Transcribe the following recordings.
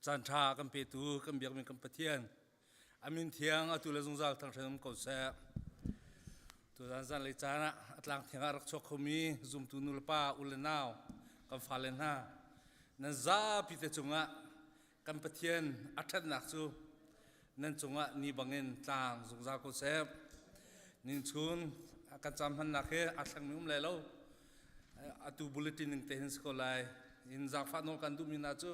Caan ṭha kan petu kan biakmi kan Pathian a min thiang atu le zungzal thangṭhat um ko seh. Tuzan zanlei caan ah a tlang thiang ah rak chuak khomi zumtu nulepa u le nau kan fale hna nan zapi te cungah kan Pathian a ṭhatnak cu nan cungah ni bangin tlang zungzal ko seh. Ninchun kan cam hmannak hi aa thlengmi um lai lo. Atu bulletin ning te hin si ko lai. In zaangfah nawl kan duhmi hna cu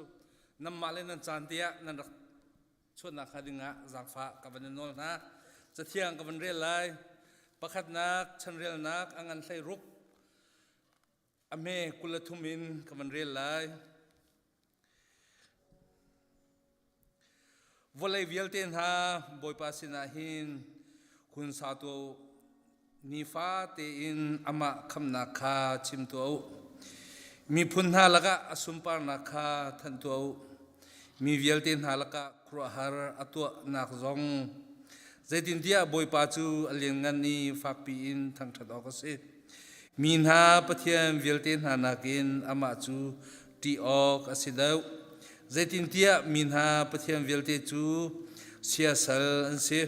nanmah le nan caan te ah nan rak chuahnak hnga ding ah zaangfah ka van in nawl hna. Cathiang ka van rel lai. Pakhatnak chanrelnak a ngan hlei ruk a hme 23 in ka van rel lai. Vawlei vialte hna Bawipa sinah hin hun sa tuah u. Nifa tein amah khamnak kha chim tuah u. Miphun hna lakah a sunparnak kha thanh tuah u. Mi vialte hna lakah khuaruahhar a tuahnak zong. Zeitintiah Bawipa cu a lianngan i fakpi in thangṭhat awk a si. Mi hna Pathian vialte hna nakin amah cu ṭih awk a si deuh. Zeitintiah mi hna Pathian vialte cu siasal an si.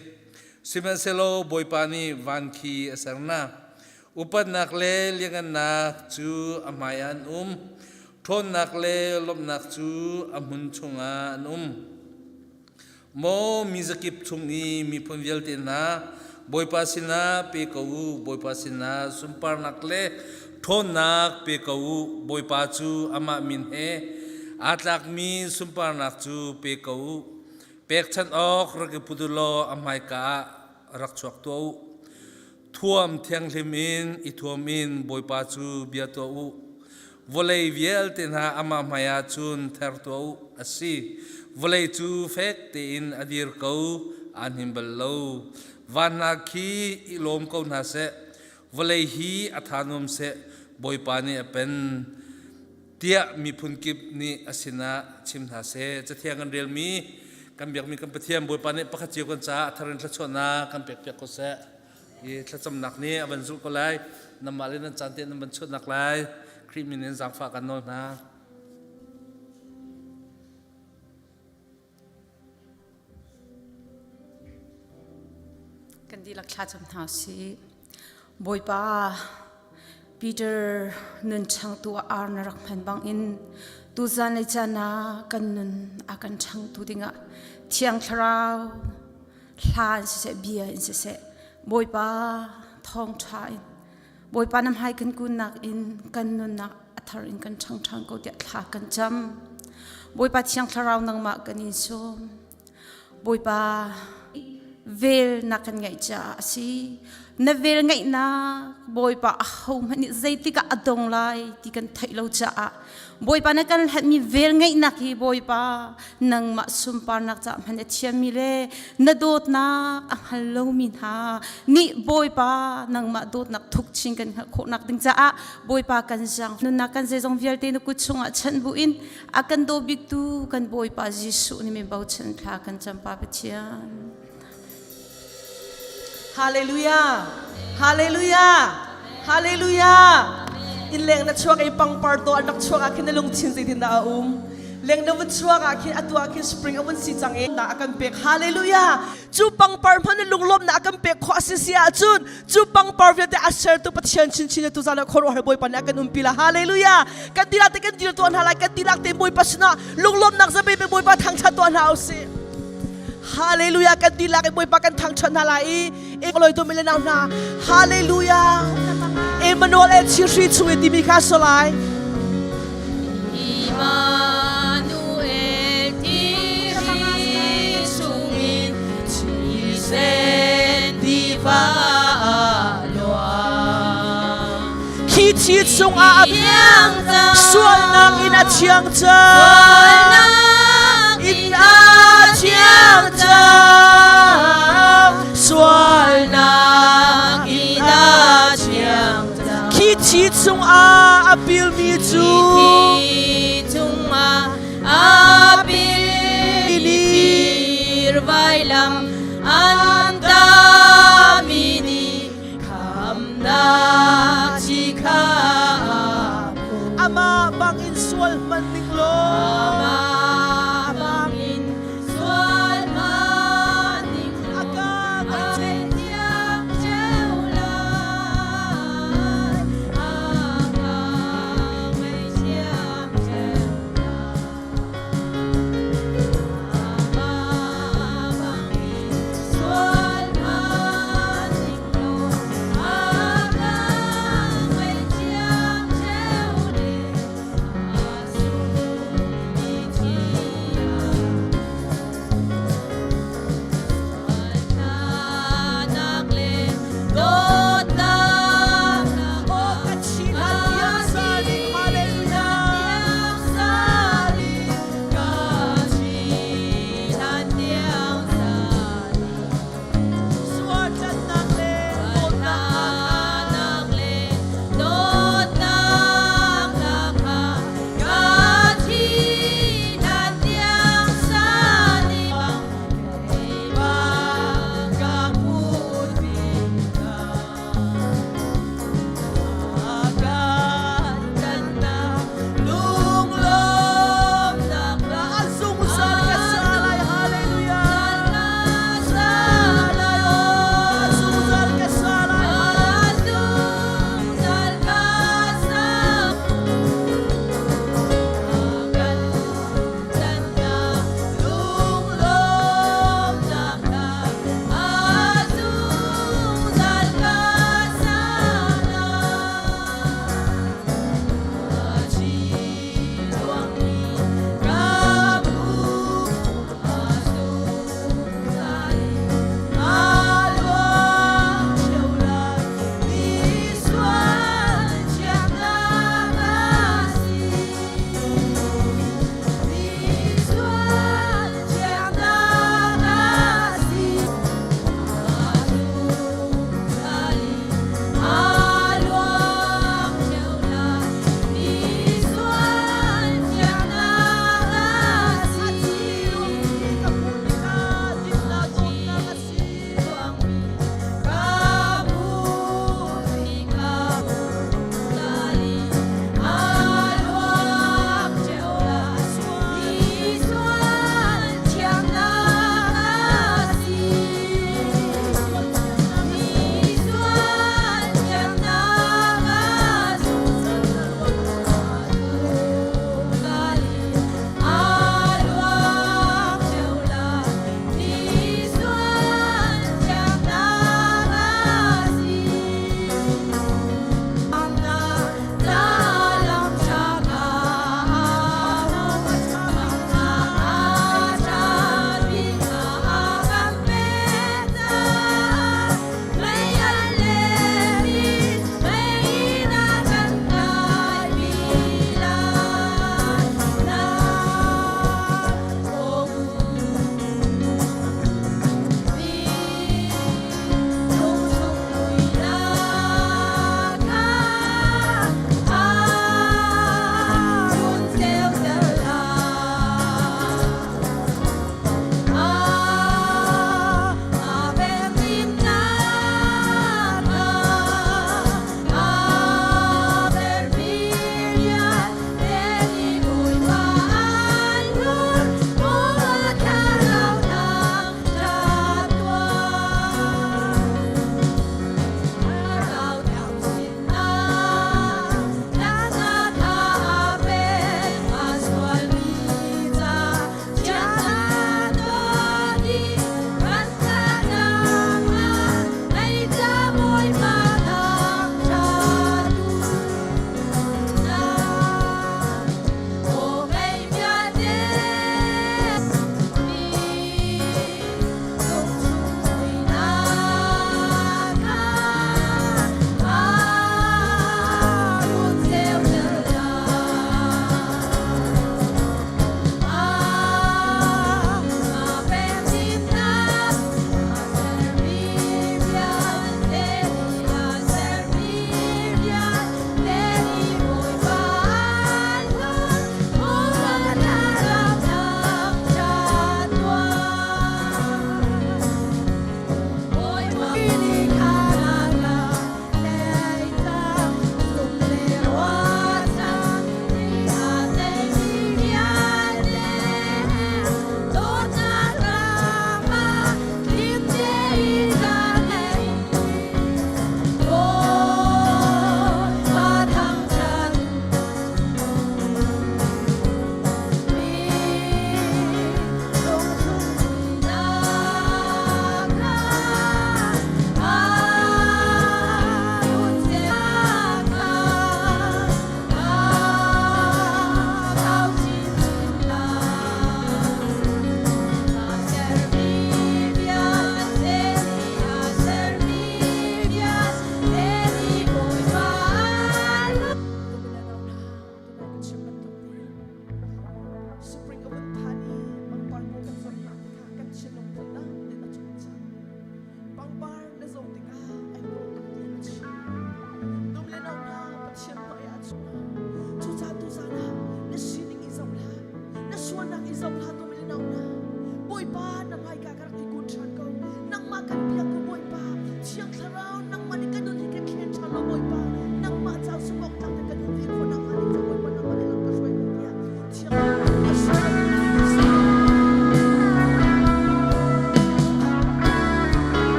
Sihmanhsehlaw Bawipa nih van khi a ser hna. Upatnak le lianhngannak cu a hmaiah an um. Ṭhawnnak le lawmhnak cu a hmun chungah an um. Maw mi zakip chung i miphun vialte hna, Bawipa sinah pe ko u, Bawipa sinah sunparnak le ṭhawnnak pe ko u. Bawipa cu amah min he aa tlakmi sunparnak cu pe ko u. Pekchanh awk rak i put u law a hmaika ah rak chuak tuah u. Thuam thianghlim in i thuam in Bawipa cu bia tuah u. Vawlei vialte hna amah hmaiah cun ther tuah u a si. Vawlei cu fek tein a dir ko, aa hnim bal lo. Van hna khi i lawm ko hna seh, vawlei hi a tha nuam seh, Bawipa nih a pen tiah miphun kip nih a sinah chim hna seh. Cathiang kan relmi kan biakmi kan Pathian Bawipa nih pakhat cio kan caah a thar in thluachuahnak kan pekpiak ko seh. I thlacamnak nih a van zulh ko lai. Nanmah le nan caan te nan van chuatnak lai. Khrih min in zaangfah kan nawl hna. Kan dihlak thlacam hna sih. Bawipa, Peter nun changtu ar na rak hman bangin tuzan le caan ah kan nun a kan changtu dingah Thiang Thlarau hla in siseh bia in siseh Bawipa thawngṭha in Bawipa na hmai kan kunnak in kan nunnak a thar in kan ṭhang ṭhan ko tiah thla kan cam. Bawipa Thiang Thlarau nangmah kan in sawm. Bawipa vel na kan ngaih caah a si. Na vel ngaihnak Bawipa ahohmanh nih zeitik ah a dong lai ti kan theih lo caah Bawipa na kan hlatmi vel ngaihnak hi Bawipa nangmah sunparnak caah hman a thiammi le na dawtnak a hngal lomi hna nih Bawipa nangmah dawtnak thuk chin kan hngalh khawhnak ding caah Bawipa kan zang nunnak kan zeizong vialte na kut chungah chanh buin a kan daw biktu kan Bawipa Jesuh nih min bochan thla kan cam Pa Pathian. Hallelujah! Hallelujah! Hallelujah! In leng na chuak i pangpar to an rak chuak ah khin na lungthin zeitin dah a um? Leng na vun chuak ah khin atu ah khin spring a vun si cang i na a kan pek. Hallelujah! Cu pangpar hman na lunglawmnak a kan pek khawh a si si ahcun cu pangpar vialte a sertu Pathian chinchin tu zan ah khuaruahhar Bawipa nih a kan umpi la. Hallelujah! Kan tilak te kan dir tuah hna lai. Kan tilak te Bawipa sinah lunglawmnak zapi pe Bawipa thangṭhat tuah hna usih. Hallelujah kan tilak i Bawipa kan thangṭhat hna lai i ekloi tu mile nau hna Hallelujah Emmanuel e chihri chung i timi kha solai Immanuel thihri chungin thisen tiva luang khi thi chungah sualnak in a thiang cang in a thiang cang sualnak in a thiang cang khi thi chungah a pilmi cu khi chungah a pilmi vailam an tami nih Khamnak chi kha Amah bangin sual hman ning law Amah bangin.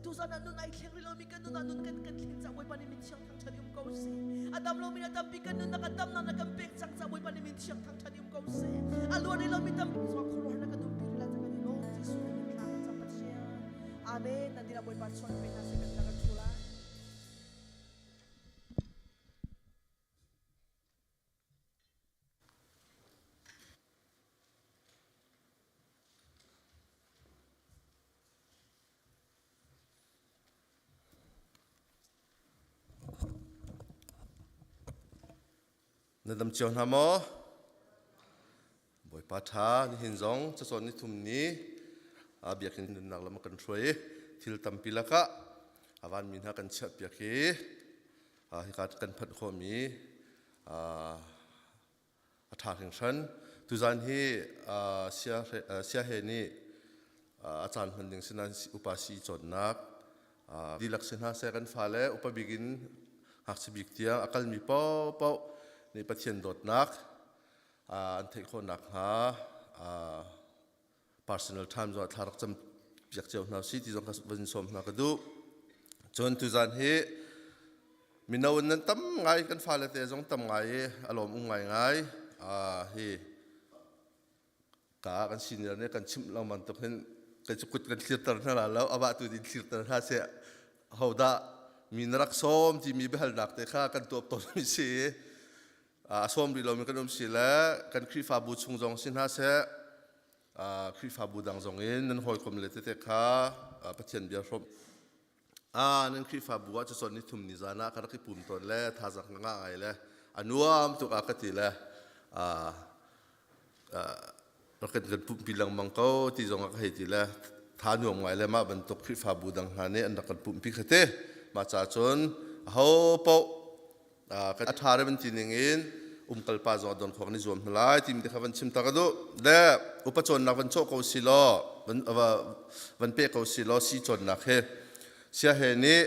Tuzan ah nun ai thleng rih lomi kan nun ah nun kan kan thlen ca Bawipa nih min thiang thangṭhat um ko seh. A dam lomi na tampi kan nun na kan damnak na kan pek cang ca Bawipa nih min thiang thangṭhat um ko seh. A luan rih lomi tampi zong khuaruahhar na kan umpi rih lai ca kan i lawm Jesuh nih min thla kan cam Pathian. Amen. Nan dina Bawipa chuan pe hna seh kan tla kan ṭhu lai. Na dam cio hna maw? Bawipa ṭha nihin zong cacawn ni thum ni biakinn nunnak lam a kan hruai i thil tampi lakah a vanmi hna kan chiahpiak hi hika kan phanh khawhmi a ṭha hringhran. Tuzan hi siahe nih a caan hman ding sinain upa si cawnnak dihlak si hna seh kan fale upa bik in ngakchia bik tiang a kalmi paohpaoh nih Pathian dawtnak an theih khawh nakhnga personal time zong thla rak cam piak cio hna si ti zong kha van sawm hna ka duh. Cun tuzan hi mino nan tam ngai kan fale te zong tam ngai i a lawm um ngai ngai hi ka kan senior nih kan chimh lo bantuk hin kai cu kut kan thlirter hna la lo awah tu din thlirter hna seh hodah mi na rak sawm timi biahalnak te kha kan tuah tawn mi si a sawm rih lomi kan um si le kan Khrihfabu chung zong si hna seh Khrihfabu dang zong in nan hawikom le tete kha Pathian bia hrawmh nan Khrihfabu ah cacawn ni thum ni zan ah ka rak i pum tawn le thazaang ka ngah ngai le a nuam tuk a ka ti le rak kan pumhpi lengmang ko ti zong ah ka hei ti le tha nuam ngai le mah bantuk Khrihfabu dang hna nih an rak kan pumhpi kha te mah ca cun aho paoh a ṭha re van ti ning in umkal pa zong a don khawk ni zuam hna lai timi te kha van chim ta ka duh le upa cawnnak van cawh ko si law van pe ko si law si cawnnak he sia he nih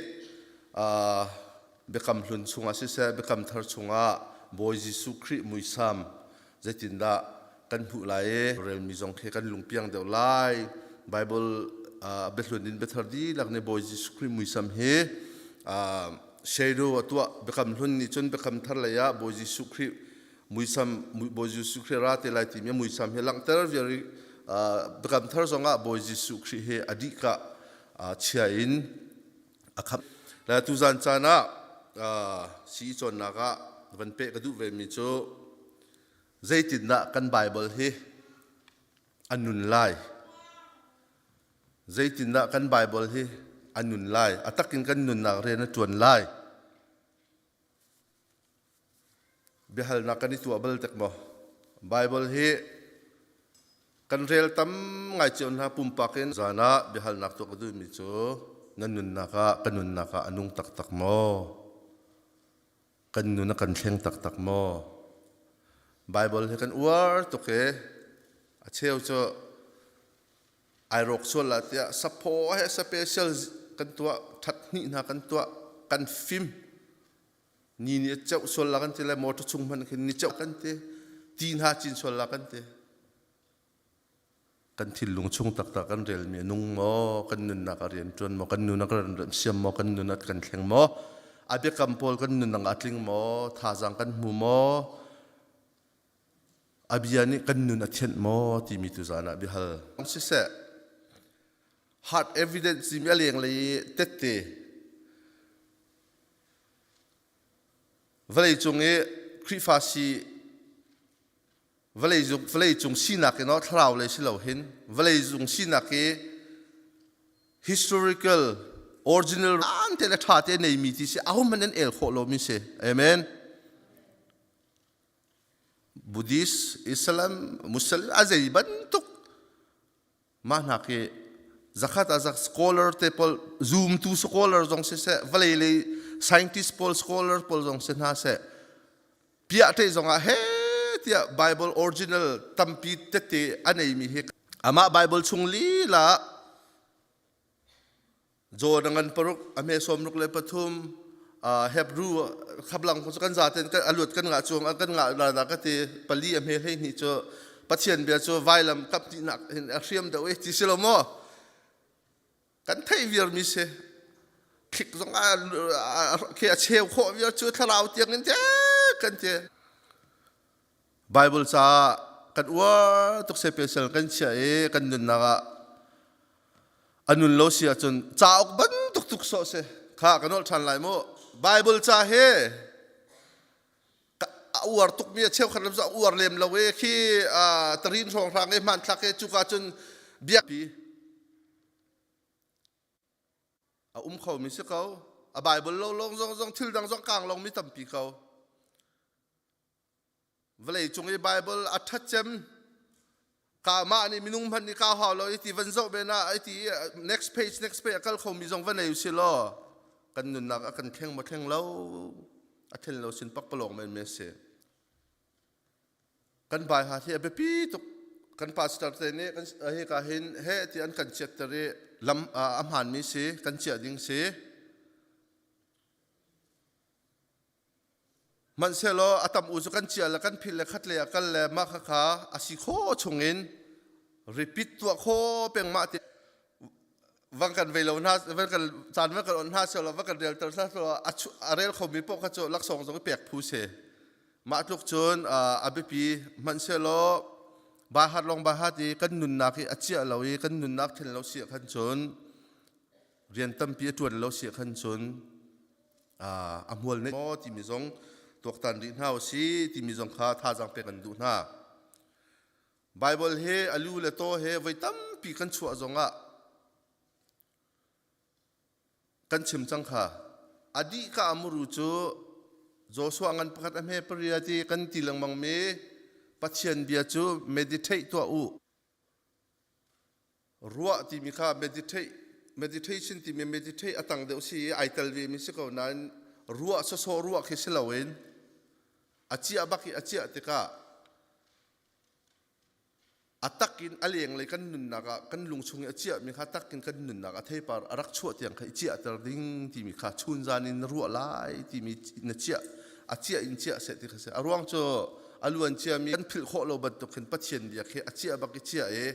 biakam hlun chungah siseh biakam thar chungah Bawi Jesuh Khrih muisam zeitindah kan hmuh lai i relmi zong khi kan lungpiang deuh lai Bible biahlun in biathar dihlak nih Bawi Jesuh Khrih muisam hi shadow a tuah biakam hlun nih cun biakam thar lei ah Bawi Jesuh Khrih muisam Bawi Jesuh Khrih ra te lai timi muisam hi langhter viar i biakam thar zongah Bawi Jesuh Khrih hi a dih ka chia in a khamh. Le tuzan caan ah sii cawnnak ah van peh ka duh vemi cu zeitindah kan Bible hi a nun lai? Zeitindah kan Bible hi a nun lai? A takin kan nunnak rian a ṭuan lai? Biahalnak kan i tuah bal tek maw? Bible hi kan rel tam ngai cio hna pumpak in zan ah biahalnak tuah ka duhmi cu na nunnak ah ka nunnak ah a nung taktak maw? Kan nun a kan thleng taktak maw? Bible hi kan uar tuk i a cheu cu ai rawk sual la tiah saphaw he special kan tuah that hnih hna kan tuah kan fim ni nih a ceuh sual la kan ti le motor chung hmanh khin ni ceuh kan ti ti hna cin sual la kan ti kan thinlung chung taktak kan relmi a nung maw kan nunnak a rian ṭuan maw kan nun a kan siam maw kan nun a kan thleng maw a biakam pawl kan nunnak a tling maw thazaang kan hmu maw? A bia nih kan nun a thianh maw timi tu zan ah biahal. Siseh, hard evidence timi a lenglei i tette vawleicung i Khrihfa si vawleicung sinak in thlarau lei si lo hin vawleicung sinak i historical original an te le ṭha te neimi ti si ahohmanh an el khawh lomi si amen Buddhist Islam Muslim a zei bantuk mah hna khi zakhat ah zak scholar te pawl zoom tu scholar zong siseh vawlei lei scientist pawl scholar pawl zong si hna seh piah te zong ah he tiah Bible original tampi tete a neimi hi amah Bible chung lila John a ngan paruk a hme sawmruk le pathum Hebrew khaplang cu kan zaten kan aluat kan ngah chuang kan ngah la da ka ti pali a hme hlei hnih cu Pathian bia cu vailam kap nak hin a hriam deuh i ti si lo maw kan theih viar mi si thlik zong a khi a cheu khawh viar cu thlarau tiang in te kan ti Bible ca kan uar tuk special kan chiah i kan nunnak ah a nun lo si ahcun cauk bantuk tuk sawh si kha ka nolh ṭhan lai mu Bible ca hi a uar tukmi a cheukhat lam cu a uar lem lo i khi tarin hrawnghrang i hmanthlak i cuka cun biakpi a um khomi si ko a Bible lo lawng zong zong thil dang zong kang longmi tampi ko Vawlei cung i Bible a ṭhat cem ka mah nih minung hmanh nih kau hau lo i ti van zoh men ah i ti next page next page a kal khomi zong va nei usih law kan nunnak a kan thleng maw thleng lo a thlen lo sin pakpalawng men men si kan bai ha hi a biapi tuk kan pastor te nih kan hi ka hin he ti an kan chiatter i lam a hmaanmi si kan chiah ding si Hmanhsehlaw a tam u cu kan cia le kan philh le khat lei ah kal le mah khakha a si khawh chungin repeat tuah khawh peng mah ti van kan vei lo hna van kan caan van kan on hna selaw van kan relter hna selaw a rel khomi poh kha cu laksawng zong i pek phu si mah tluk cun a biapi hmanhsehlaw bahat long bahat i kan nunnak hi a ciah lo i kan nunnak thlen lo si ah khan cun rian tampi a ṭuan lo si ah khan cun a hmual ne maw timi zong tuaktan rih hna usih timi zong kha thazaang pek an duh hna. Bible he a lu le taw he voi tampi kan chuah zongah kan chim cang kha a dih ka amuru cu Joshua ngan pakhat a hme paria ti kan ti lengmang mi Pathian bia cu meditate tuah u Ruah timi kha meditate meditation timi meditate a tang deuh si i ai tel ve mi si ko nain ruah sawsawh ruah khi si loin a ciah bak i a ciah tikah a tak in a lenglei kan nunnak ah kan lung chung i a ciahmi kha tak in kan nunnak a theipar a rak chuah tiang kha i ciahter ding timi kha chunzan in na ruah lai timi na ciah a ciah in ciah seh ti kha si a ruang cu a luan ciami kan philh khawh lo bantuk khin Pathian bia khi a ciah bak i ciah i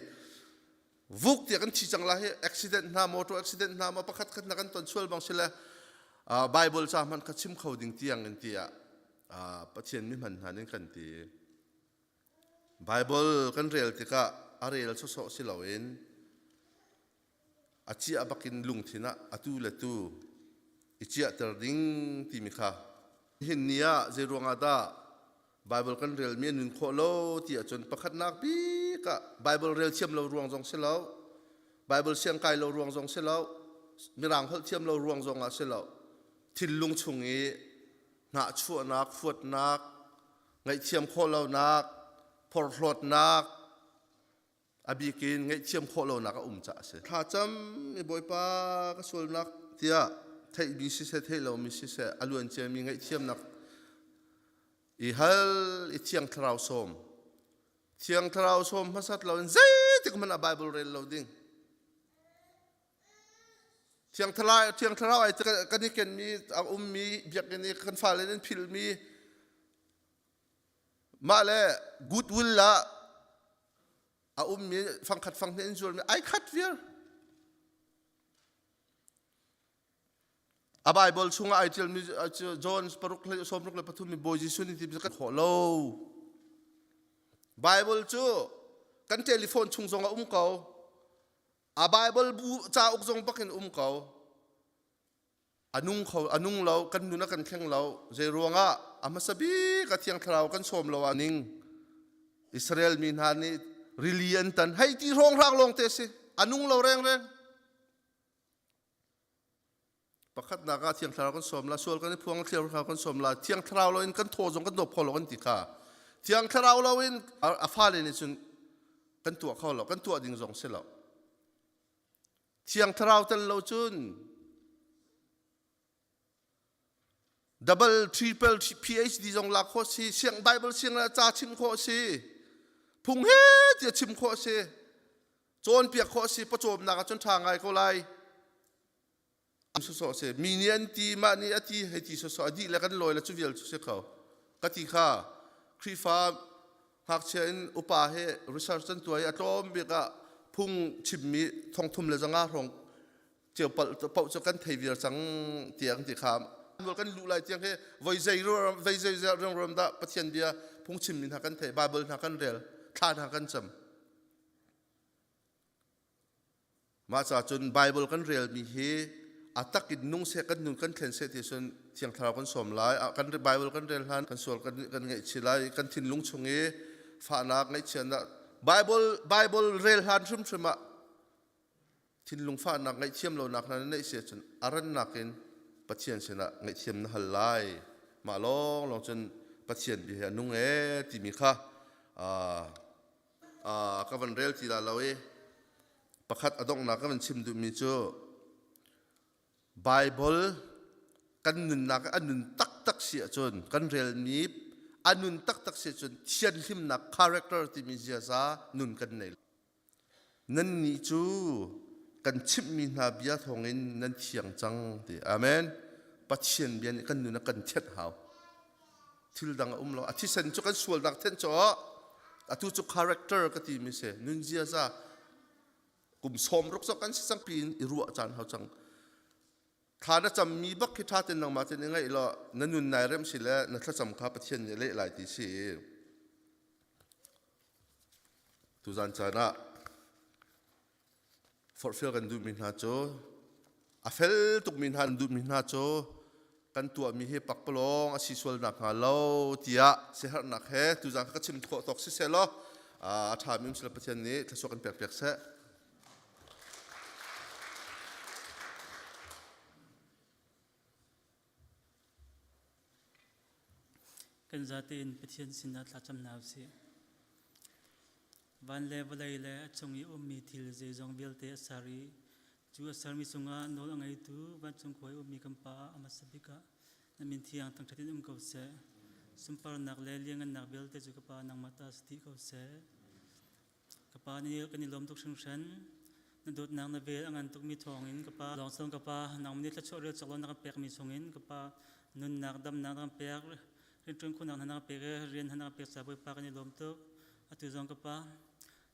vuk tiah kan thi cang la hi accident hna motor accident hna ma pakhat khat na kan ton sual bang sile Bible ca hmanh kha chim kho ding tiang in tiah Pathian mi hman hna ning kan ti Bible kan rel tikah a rel sawsawh si loin a ciah bakin lungthin ah atu le tu i ciahter ding timi kha hin ni ah zei ruangah dah Bible kan relmi a nun khawh lo ti ahcun pakhatnak bik ah Bible rel thiam lo ruang zong si lo Bible siang kai lo ruang zong si lo mirang holh thiam lo ruang zong ah si lo thinlung chung i hnahchuahnak fuatnak ngaihthiam khawh lonak phorhlawtnak a bik in ngaihthiam khawh lonak a um caah a si. Thlacam i Bawipa ka sualnak tiah theihmi siseh theih lomi siseh a luan ciami ngaihthiamnak i hal i Thiang Thlarau sawm. Thiang Thlarau sawm hmasat loin zeitik hmanh ah Bible rel lo ding. Thiang Thlarau Thiang Thlarau ai kan i kenmi a ummi biakinn i kan fale in philmi Mah le goodwill ah a ummi fangkhat fanghnih in zualmi ai khat viar. A Bible chungah ai ṭialmi John paruk hlei sawmruk le pathum mi Bawi Jesuh nih ti kan khawh lo. Bible cu kan telephone chung zong a um ko. A Bible bu cauk zong bak in um ko. A nung kho a nung lo kan nun a kan thleng lo. Zei ruangah a hmasa bik a thiang thlarau kan sawm lo ah ning Israel mi hna nih rili an tan hei ti hrawng hrang lawng te si a nung lo reng reng. Pakhatnak ah Thiang Thlarau kan sawm la, sual kan i phuang Thiang Thlarau kan sawm la, Thiang Thlarau lo in kan thaw zong kan dawp kho lo kan ti kha. Thiang Thlarau lo in a fale nih cun kan tuah kho lo, kan tuah ding zong si lo. Thiang Thlarau tel lo cun double triple PhD zong lak khawh si, siang Bible siang ca chim khawh si, phung he tia chim khawh si, cawnpiak khawh si, pawcawmnak ah cun ṭha ngai ko lai. Sawsawh si mi nih an ti mah nih a ti hei ti sawsawh a dih le kan lawi le cu vial cu si kho ka ti kha Khrihfa ngakchia in upa he research an tuah i a tlawm bik ah phung chimmi thongthum le zanga hrawng cio paoh cu kan thei viar cang tiang ti kha kan luh lai tiang he voi zei voi zei rengrem dah Pathian bia phung chimmi hna kan thei Bible hna kan rel thla hna kan cam Mah ca cun Bible kan relmi hi a tak in nung seh kan nun kan thlen seh ti cun Thiang Thlarau kan sawm lai. Kan Bible kan rel hlan kan sual kan kan ngaihchih lai. Kan thinlung chung i fahnak ngaihchiatnak Bible Bible rel hlan hrimhrim ah thinlung fahnak ngaihthiam lonak hna na neih si ahcun a rannak in Pathian sinah ngaihthiam na hal lai. Mah lawnglawng cun Pathian bia hi a nung ee timi kha ka van rel ti la lo i pakhat a donghnak ka van chim duhmi cu Bible kan nunnak a nun taktak si ahcun kan relmi a nun taktak si ahcun thianhlimnak character timi ziaza nun kan nei Nannih cu kan chimhmi hna bia thawngin nan thiang cang ti amen Pathian bia nih kan nun a kan thianh hau thil dang a um lo a thisen cu kan sualnak thenh cu atu cu character ka ti mi si nun ziaza kum sawm ruk zong kan si cang piin i ruah caan hau cang thla na cammi bak khi ṭha ten nangmah ten i ngaih law na nun nai rem si le na thlacam kha Pathian nih a leh lai ti si tuzan caan ah forhfial kan duhmi hna cu a fel tukmi hna an duhmi hna cu kan tuahmi hi pakpalawng a si sual nakhnga lo tiah siaherhnak he tuzan ka chim khawh tawk siseh law a ṭhami um sila Pathian nih thluachuah kan pek piak seh. Kan zatein Pathian sinah thlacam hna usih. Van le vawlei le a chung i ummi thil zeizong vialte a ser i cu a sermi cungah nawl a ngeitu vancung khua i ummi kan Pa a hmasa bik ah na min thiang thangṭhat in um ko seh. Sunparnak le lianhngannak vialte cu ka Pa nangmah ta si dih ko seh. Ka Pa nih kan i lawm tuk hringhran. Na dawtnak na vel a ngan tukmi thawngin ka Pa lawng song ka Pa nangmah nih thluachuah rel cawk lo na kan pekmi chungin ka Pa nunnak damnak na kan pek rianṭuan khawhnak hna na kan pek i rian hna na kan pek caah Bawipa kan i lawm tuk. Atu zong ka Pa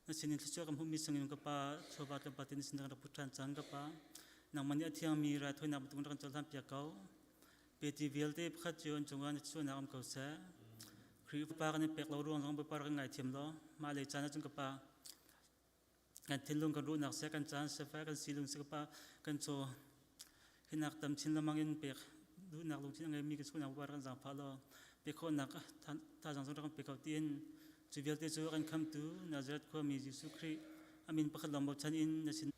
na sinin thluachuah kan hmuhmi chungin ka Pa chawva tlawmpal te na sin kan rak put ṭhan cang ka Pa. Nangmah nih a thiangmi raithawinak bantukin rak kan cohlan piak ko. Peti vialte pakhat cio an cungah na chuahnak um ko seh. Khrihfa pa kan i pek lo ruang zong Bawipa rak kan ngaithiam law mah lei caan ahcun ka pa kan thinlung kan ruahnak seh kan caan sefai kan silung seh ka pa kan chaw hinak tam chin lamang in pek duhnak lungthin a ngeimi kan sualnak Bawipa rak kan zaangfah law pek khawhnak thazaang zong rak kan pe ko tiin cu vialte cu a kan khamtu Nazareth khuami Jesuh Khrih a min pakhat lawng bochan in na sin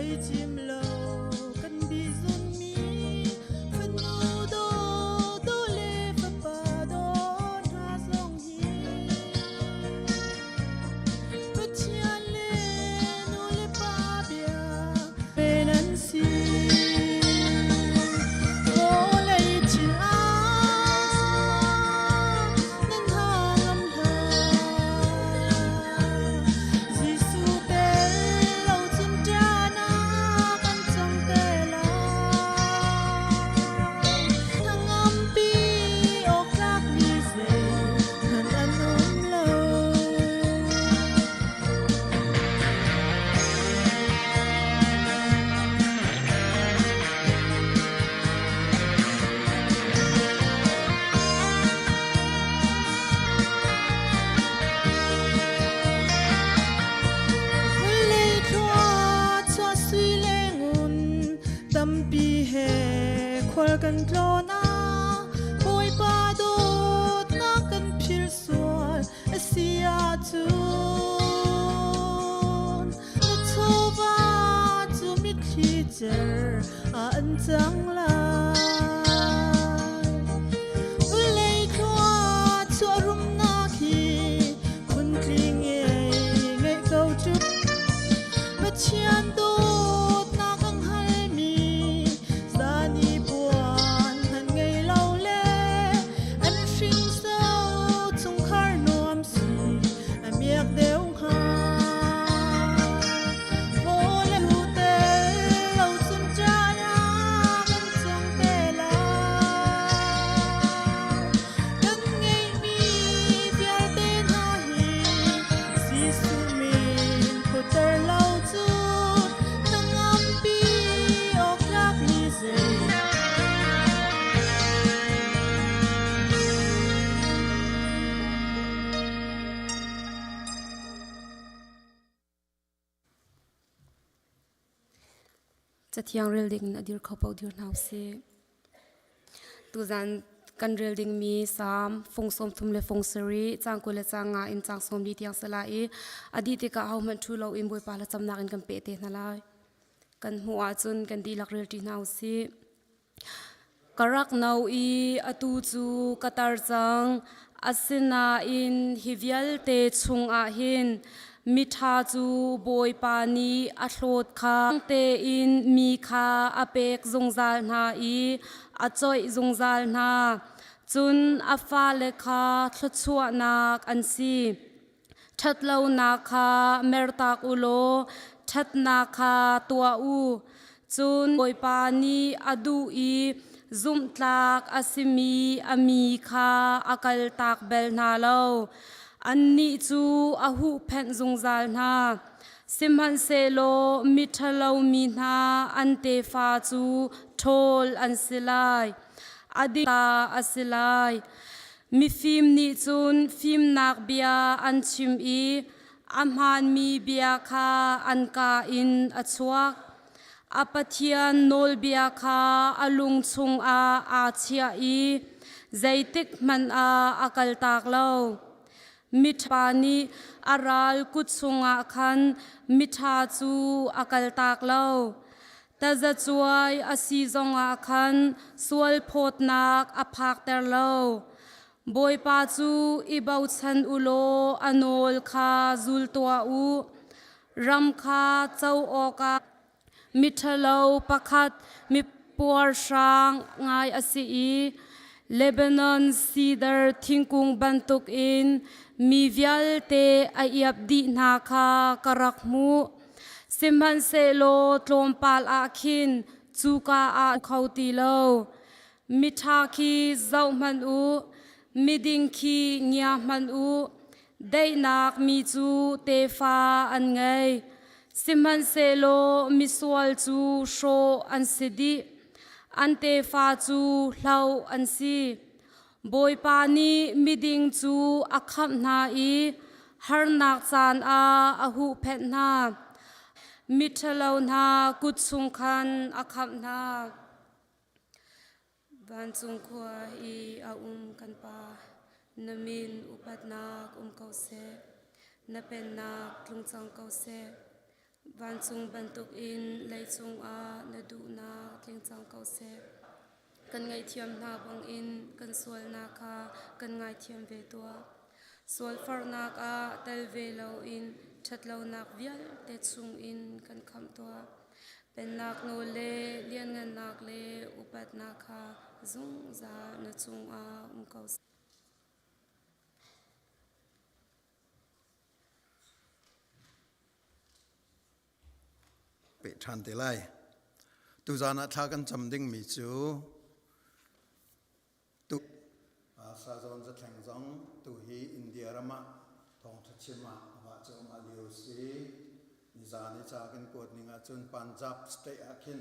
Soi cim lo kan bihzunmi fanu daw daw le fapa daw hna zong hi Pathian le nu le pa bia men an si. Vawlei thil ah nan ha ngam hlah. Jesuh tel lo cun ṭahnak an cang te lai. Hnangampi awk tlakmi zeihmanh an um lo. Vawlei thlua chuah sui le ngun tampi he khual kan tlawn ah Bawipa dawtnak kan philh sual a si ahcun na chawva cu mitthli cer ah an cang lai. Vawlei thlua chuah rumnak hi phuntling ngeih ko cu. Pathian dawtnak ang halmi zan i puan han ngei lo le an hringso chungkhar nuam si a miak deuh hnga. Vawlei hu tel lo cun ṭahnak an cang te lai. Kan ngeihmi vialte hna hi Jesuh min phuter lo cu hnangampi awk tlakmi zei. Cathiang rel ding in a dir kho paoh dir hna usih. Tuzan kan rel dingmi Salm fung 30 le fung sarih caang 20 le caang nga in caang 40 tiang si lai i a dih tikah hohmanh ṭhu loin Bawipa thlacamnak in kan peh te hna lai. Kan hmuh ahcun kan dihlak rel ṭi hna usih. Ka rak no i atu cu ka tar cang. Asinain hi vialte chungah hin miṭha cu Bawipa nih a hlawt kha tein mi kha a pek zungzal hna i a coih zungzal hna. Cun a fale kha thluachuahnak an si. Ṭhatlonak kha mertak u law ṭhatnak kha tuah u. Cun Bawipa nih a duh i zumhtlak a simi a mi kha a kaltak bal hna lo. Annih cu a huhphenh zungzal hna. Sihmanhsehlaw miṭhalo mi hna an tefa cu ṭhawl an si lai, a ding ta a si lai. Mifim nih cun fimnak bia an chim i a hmaanmi bia kha an kaa in a chuak. A Pathian nawlbia kha a lung chungah aa chiah i zeitik hmanh ah a kaltak lo. Miṭha nih a ral kut chungah khan miṭha cu a kaltak lo. Tazacuai a si zongah khan sualphawtnak a phakter lo. Bawipa cu i bochan u law a nawl kha zul tuah u. Ram kha co awkah miṭhalo pakhat mipuarhrang ngai a si i Lebanon sidar thingkung bantukin mi vialte a iap dih hna kha ka rak hmuh. Sihmanhsehlaw tlawmpal ah khin cuka ah kho ti lo. Miṭha khi zohhmanh u, miding khi ngia hmanh u, daihnak mi cu tefa an ngei. Sihmanhsehlaw misual cu hrawh an si dih, an tefa cu hloh an si. Bawipa nih miding cu a khamh hna i harnak caan ah a huhphenh hna. Miṭhalo hna kut chung khan a khamh hna. Vancung khua i a um kan Pa, na min upatnak um ko seh. Na pennak tlung cang ko seh. Vancung bantukin leicung ah na duhnak tling cang ko seh. Kan ngaihthiam hna bangin kan sualnak kha kan ngaithiam ve tuah. Sualfarnak ah tel ve loin ṭhatlonak vialte chungin kan khamh tuah. Pennak nawl le lianngannak le upatnak kha zungzal na cungah um ko seh. Peh ṭhan te lai. Tuzan ah thla kan cam dingmi cu tu Sazawn zathleng zong tu hi India ram ah thawngṭha chim ah amah cu amah lio si. Nizan i ca kan kuat ning ahcun Punjab state ah khin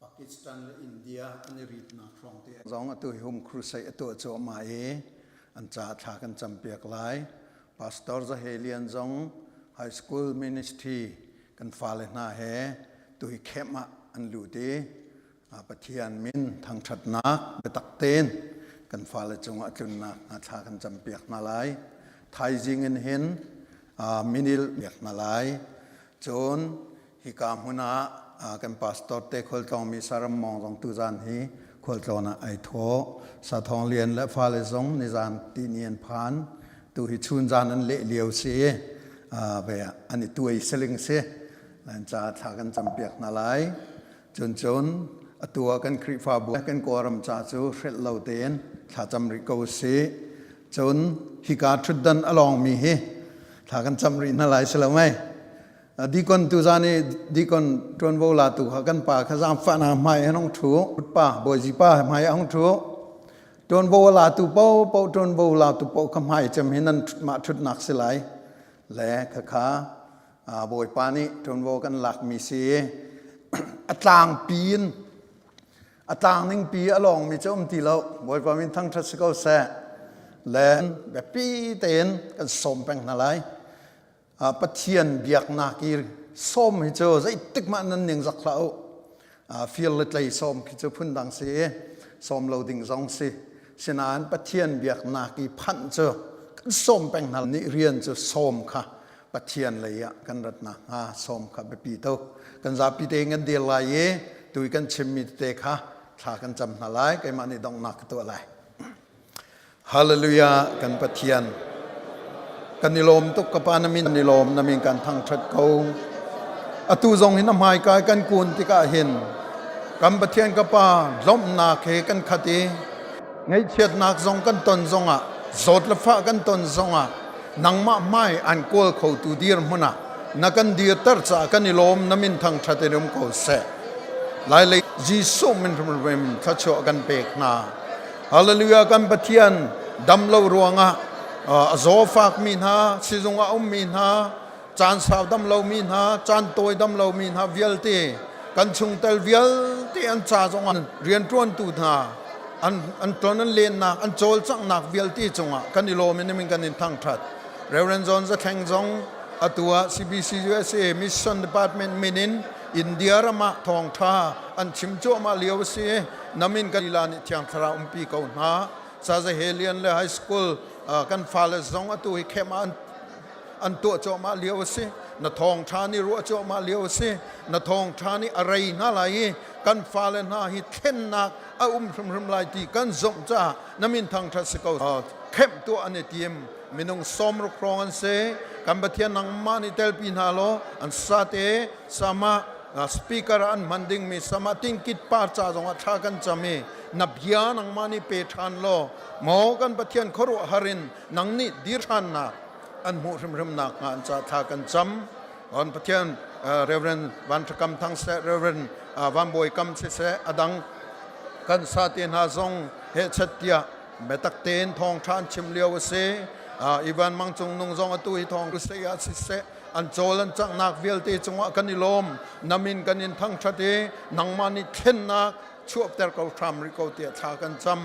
Pakistan le India an i ritnak hrawng te zong atu hi home crusade a tuah cuahmah i an ca thla kan campiak lai. Pastor Zahelian zong high school ministry kan fale hna he tuhi camp ah an lut i Pathian min thangṭhatnak biatak tein kan fale cungah tlunnak hna thla kan campiak hna lai. Thaizing in hin minil biak hna lai. Cun Hika hmun ah kan pastor te khualtlawngmi Saram Mawng zong tuzan hi khualtlawn ah ai thawh. Sathawng Lian le fale zong nizan tihni an phan. Tu hi chunzan an leh lio si i ve an i tuai siling si. Nan ca thla kan campiak hna lai. Cun cun atu ah kan Khrihfabu kan Kawlram ca cu hrelh lo tein thlacam rih ko usih. Cun hika ṭhutdan a lawngmi hi thla kan cam rih hna lai si lo mei? Dikon tuzan i dikon ṭuanvo latu kha kan pa kha zaangfahnak hmai an hung ṭhu. Pa bawizi pa hmai a hung ṭhu. Ṭuanvo a latu paohpaoh ṭuanvo latu paoh kha hmai cem hi nan mah ṭhutnak si lai. Le khakha Bawipa nih ṭuanvo kan lakmi si a tlangpi in a tlang ningpi a lawngmi cu um ti lo. Bawipa min thangṭhat si ko seh. Le biapi tein kan sawm peng hna lai. Pathian biaknak i sawm hi cu zeitik mah nan ning zak hlah u. Fir le tlei sawm khi cu phundang si i sawm lo ding zong si. Sinain Pathian biaknak i phanh cu kan sawm peng hna nih rian cu sawm kha Pathian lei ah kan rat nakhnga sawm kha biapi tuk. Kan zapi tein kan dir lai i tui kan chimmi tete kha thla kan cam hna lai. Keimah nih donghnak ka tuah lai. Hallelujah kan Pathian kan i lawm tuk ka pa na min i lawm na min kan thangthat ko atu zong hin a hmaikai kan kun tikah hin kan Pathian ka pa lawmhnak he kan khat i ngaihchiatnak zong kan ton zongah zawt le fah kan ton zongah nangmah hmai an kawl khotu dir hmun ah na kan dirter caah kan i lawm na min thangthat in um ko seh lai lei Jesuh min hrimhrim thluachuah kan pek hna Hallelujah kan Pathian dam lo ruangah a zaw fakmi hna sizung ah ummi hna caan sau dam lomi hna caan tawi dam lomi hna vialte kan chungtel vialte an ca zong an rianṭuantu hna an an ton an lennak an cawlcanghnak vialte cungah kan i lawm in min kan in thangṭhat Reverend John Zathleng zong atu ah CBC USA Mission Department min in India ram ah thawngṭha an chim cuahmah lio a si namin kan lila nih thiang thlarau umpi ko hna Sazahelian le high school kan fale zong atu hi khem ah an tuah cuahmah lio a si na thawngṭha nih ruah cuahmah lio a si na thawngṭha nih a rei hna lai i kan fale hna hi thlennak a um hrimhrim lai ti kan zumh caah na min thangṭhat si ko khem tuah an i tim minung 60 hrawng an si kan Pathian nangmah nih telpi hna law an sate sama speaker an hman dingmi sama tingkit par ca zongah thla kan cam i na bia nangmah nih pe ṭhan law maw kan Pathian khuaruahhar in nang nih dir ṭhannak an hmuh hrimhrim nak hnga an ca thla kan cam on Pathian Reverend Van Thakam Thang seh Reverend Van Bawi Kam siseh adang kan sa te hna zong he chet tiah biatak tein thawngṭha an chim lio a si Ivan Mang Cung Nung zong atu hi thawng sei ah siseh an cawl an canghnak vialte cungah kan i lawm namin kan in thangṭhat i nangmah nih thlennak chuahter ko hram rih ko tiah thla kan cam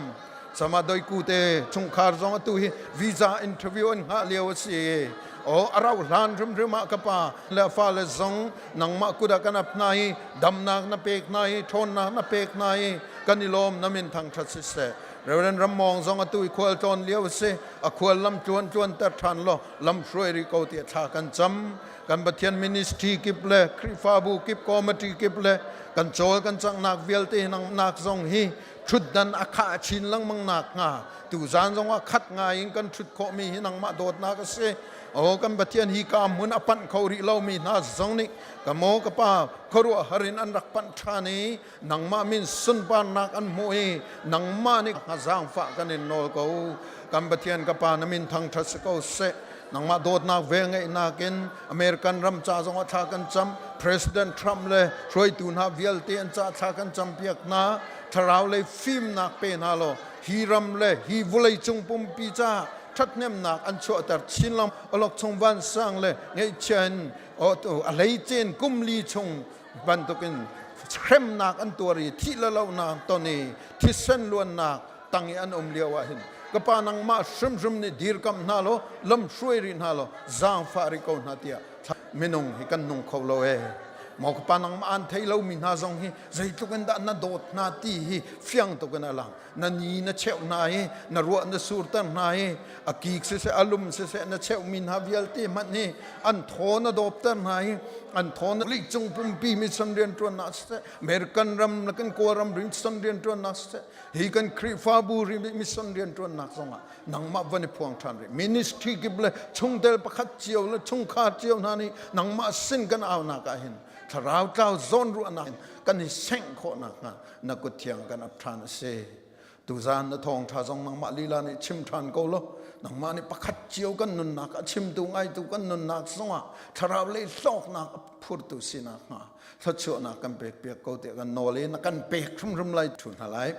sama doiku te chungkhar zong atu hi visa interview an hngah lio a si o a rauh hlan hrimhrim ah ka pa le fale zong nangmah kut ah kan ap hna i damnak na pek hna i ṭhawnnak na pek hna i kan i lawm na min thangṭhat siseh. Reverend Rammawng zong atu i khual tlawn lio a si. A khual lam tluan tluan ter ṭhan law lam hruai rih ko tiah thla kan cam. Kan Pathian ministry kip le Khrihfabu kip committee kip le kan cawl kan canghnak vialte nak zong hi ṭhutdan a khah chin lengmang nak hnga tuzan zong ah khat ngai in kan ṭhut khawhmi hi nangmah dawtnak a si. Aw kan Pathian hi ka hmun a panh kho rih lomi hna zong nih ka maw ka pa khuaruahhar in an rak panh ṭhan i nangmah min sunparnak an hmuh i nangmah nih zaangfah kan in nawl ko. Kan Pathian ka pa na min thangṭhat si ko seh. Nangmah dawtnak velngeihnak in American ram ca zongah thla kan cam. President Trump le hruaitu hna vialte an ca thla kan campiak hna. Thlarau lei fimnak pe hna law hi ram le hi vawleicung pumpi caah ṭhathnemnak an chuahter chin lam awlokchung vansang le ngeihchia in a hleicen kum li chung bantukin hremnak an tuar i thih le lohnak ton i thisen luannak tang i an um lio ah hin ka pa nangmah hrimhrim nih dirkamh hna law lam hruai rih hna law zaangfah rih ko hna tiah minung hi kan nung kho lo ee maw ka pa nangmah an thei lomi hna zong hi zeitluk in dah na dawt hna ti hi fiang tuk in a lang na ni na cheuh hna i na ruah na surter hna i a kik siseh a lum siseh na cheuhmi hna vialte hmanh hi an thaw na dawpter hna i an thaw na cung pumpi mission rianṭuannak siseh American ram le kan Kawlram mission rianṭuannak siseh hi kan Khrihfabu mission rianṭuannak zongah nangmah van i phuang ṭhan rih ministry kip le chungtel pakhat cio le chungkhar cio hna nih nangmah sin kan aunak ah hin thlarau tlau zawnruahnak in kan i sengh khawh nakhnga na kut thiang kan ap ṭhan a si. Tuzaan na thawngṭha zong nangmah lila nih chim ṭhan ko law nangmah nih pakhat cio kan nunnak a chimtu ngaitu kan nunnak zongah thlarau lei hlawknak a phurtu sinak hnga thluachuahnak kan pek piak ko tiah kan nawl i na kan pek hrimhrim lai thu hna lai.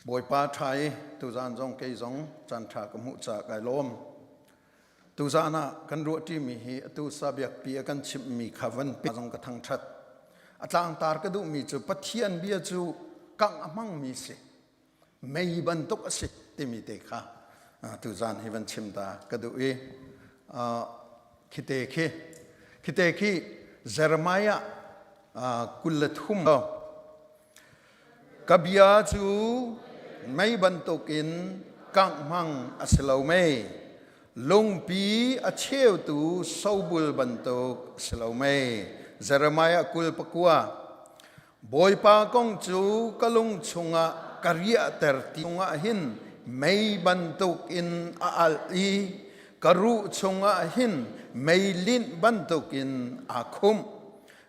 Bawipa ṭha i tuzaan zong kei zong caan ṭha ka hmuh caah kai lawm. Tuzaan ah kan ruahṭimi hi atu sabiakpi a kan chimhmi kha van pe zong ka thangṭhat. A tlangtar ka duhmi cu Pathian bia cu kangh a hmangmi si. Mei bantuk a si timi te kha tuzaan hi van chim ta ka duh i khite khi khite khi Jeremiah 23 Ka bia cu mei bantukin kangh hmang a si lo mei? Lungpi a cheutu sobul bantuk a si lo mei? Jeremiah 29 Bawipa kong cu ka lung chungah ka riahter ti chungah hin mei bantukin a alh i ka ruh chungah hin mei linh bantukin aa khumh.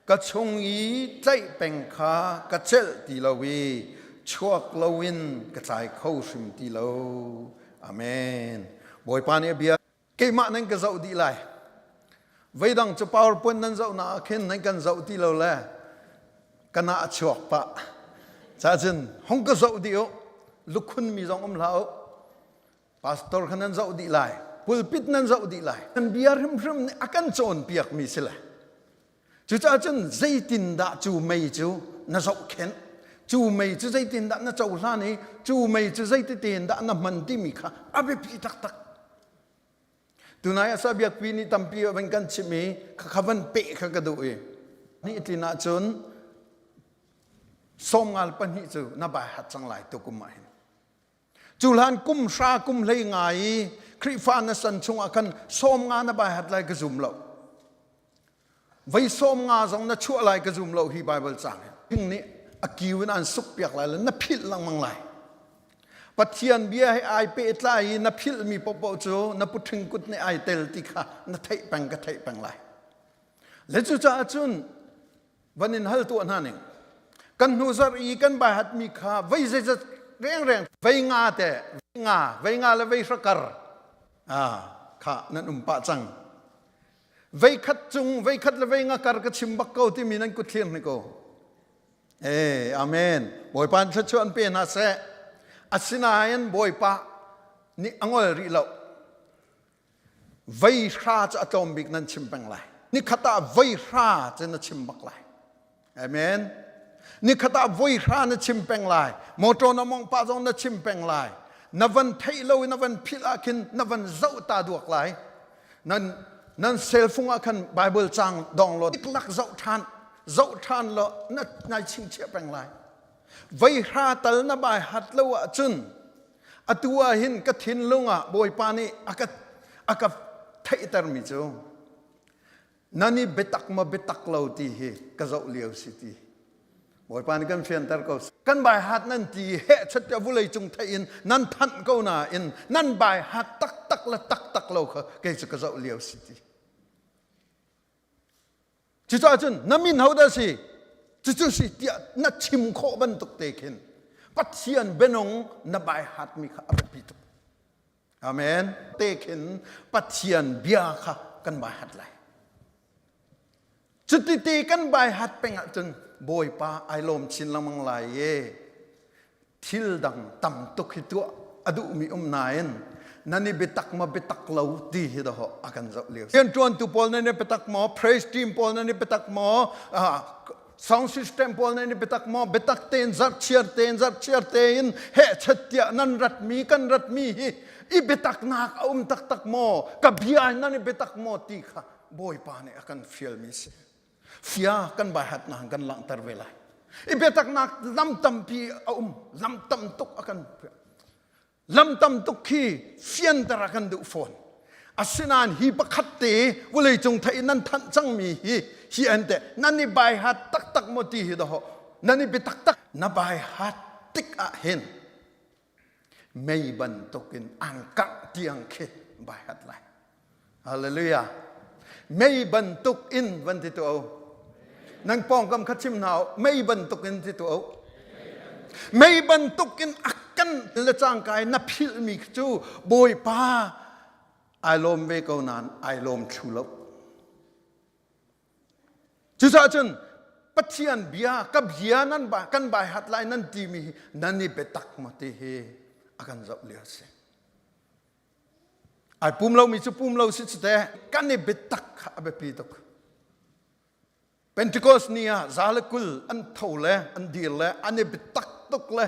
Ka chung i tlaih peng kha ka celh ti lo i chuak loin ka tlai kho hrim ti lo. Amen. Bawipa nih a bia keimah nan ka zoh dih lai. Veidang cu PowerPoint nan zohnak ah khin nan kan zoh ti lo le kana a chuak pah. Cacun hong ka zoh dih u. Lukhun mi zong um hlah u. Pastor kha nan zoh dih lai. Pulpit nan zoh dih lai. Nan bia hrimhrim nih a kan cawnpiakmi si le. Cucaah cun zeitindah cu mei cu na zohkhenh? Cu mei cu zeitindah na cohlan i cu mei cu zeititein dah na hman timi kha a biapi taktak. Tunai asa biakpi nih tampi van kan chimh i khakha van peh kha ka duh i ni tlin ahcun sawmngal pahnih cu na bai hat cang lai tukum ah hin. Cu hlan kum hra kum hlei nga i Khrihfa na san chungah khan 50 na bai hat lai ka zum lo. Vei 50 zong na chuah lai ka zum lo hi Bible cang hi. Thing nih a kiu in an suk piak lai le na philh lengmang lai. Pathian bia he ai pehtlai i na philhmi paohpaoh cu na puṭhing kut nih ai tel ti kha na theih peng ka theih peng lai. Le cucaah cun van in hal tuah hna ning kan hnu zarh i kan bai hatmi kha vei zeizat rengreng vei nga te vei nga vei nga le vei hrakar ah kha nan um pah cang vei khat cung vei khat le vei nga kar ka chim bak ko timi nan kut thlir ni ko eh amen bawipa thluachuah an pe hna seh asinain bawipa nih a ngol rih lo Vei hra cu a tlawm bik nan chim peng lai. Nikhat ah voi hra cu na chim bak lai. Amen. Nikhat ah voi hra na chim peng lai. Motor na mong pah zong na chim peng lai. Na van theih lo i na van philh ah khin na van zoh ta duak lai. Nan. Nan cell phone ah khan Bible cang download lak zoh ṭhan zoh ṭhan law na nai chingchiah peng lai. Vei hra tal na bai hat lo ahcun atu ah hin ka thinlung ah Bawipa nih a ka a ka theihtermi cu nan i biatak maw biatak lo ti hi ka zoh lio si ti. Bawipa nih kan fianter ko. Kan bai hat nan ti heh chat tiah vulei cung theih in nan thanh ko nain nan bai hat taktak le taktak lo kha kei cu ka zoh lio si ti. Cucaah cun na min hodah si? Cucu si tiah na chim khawh bantuk te khin Pathian bianung na bai hatmi kha a biapi tuk. Amen. Te khin Pathian bia kha kan bai hat lai. Cuti te kan bai hat peng ahcun Bawipa ai lawm chin lengmang lai i thil dang tam tuk hi tuah a duhmi um nain nan i biatak maw biatak lo ti hi dawh a kan zoh lio. Rianṭuantu pawl nan i biatak maw, praise team pawl nan i biatak maw, sound system pawl nan i biatak maw, biatak tein zarhchiar tein zarhchiar tein hehchet tiah nan ratmi kan ratmi hi i biataknak a um taktak maw, ka bia in nan i biatak maw ti kha Bawipa nih a kan fialmi si. Fia kan baihatnak kan langhter ve lai. I biataknak lam tampi a um, lam tam tuk a kan lam tam tuk khi fianter a kan duh fawn. Asinain hi pakhat te vawleicung theih nan thanh cangmi hi hi an te nan i baihat taktak maw ti hi daw nan i biatak tak na baihat tik ah hin mei bantukin an kangh tiang khi bai hat lai. Hallelujah. Mei bantuk in van ti tu o. Nang pawngkam kha chim hna u. Mei bantuk in ti tu o. Mei bantuk in a kan le cangka in na philhmi cu Bawipa ai lawm ve ko nain ai lawm thlu lo. Cucaah cun Pathian bia ka bia nan ba kan bai hat lai nan timi hi nan i biatak maw ti hi a kan zoh lio a si. Ai pum lomi cu pum lo si cu te kan i biatak kha a biapi tuk. Pentecost ni ah za le 20 an tho le an dir le an i biatak tuk le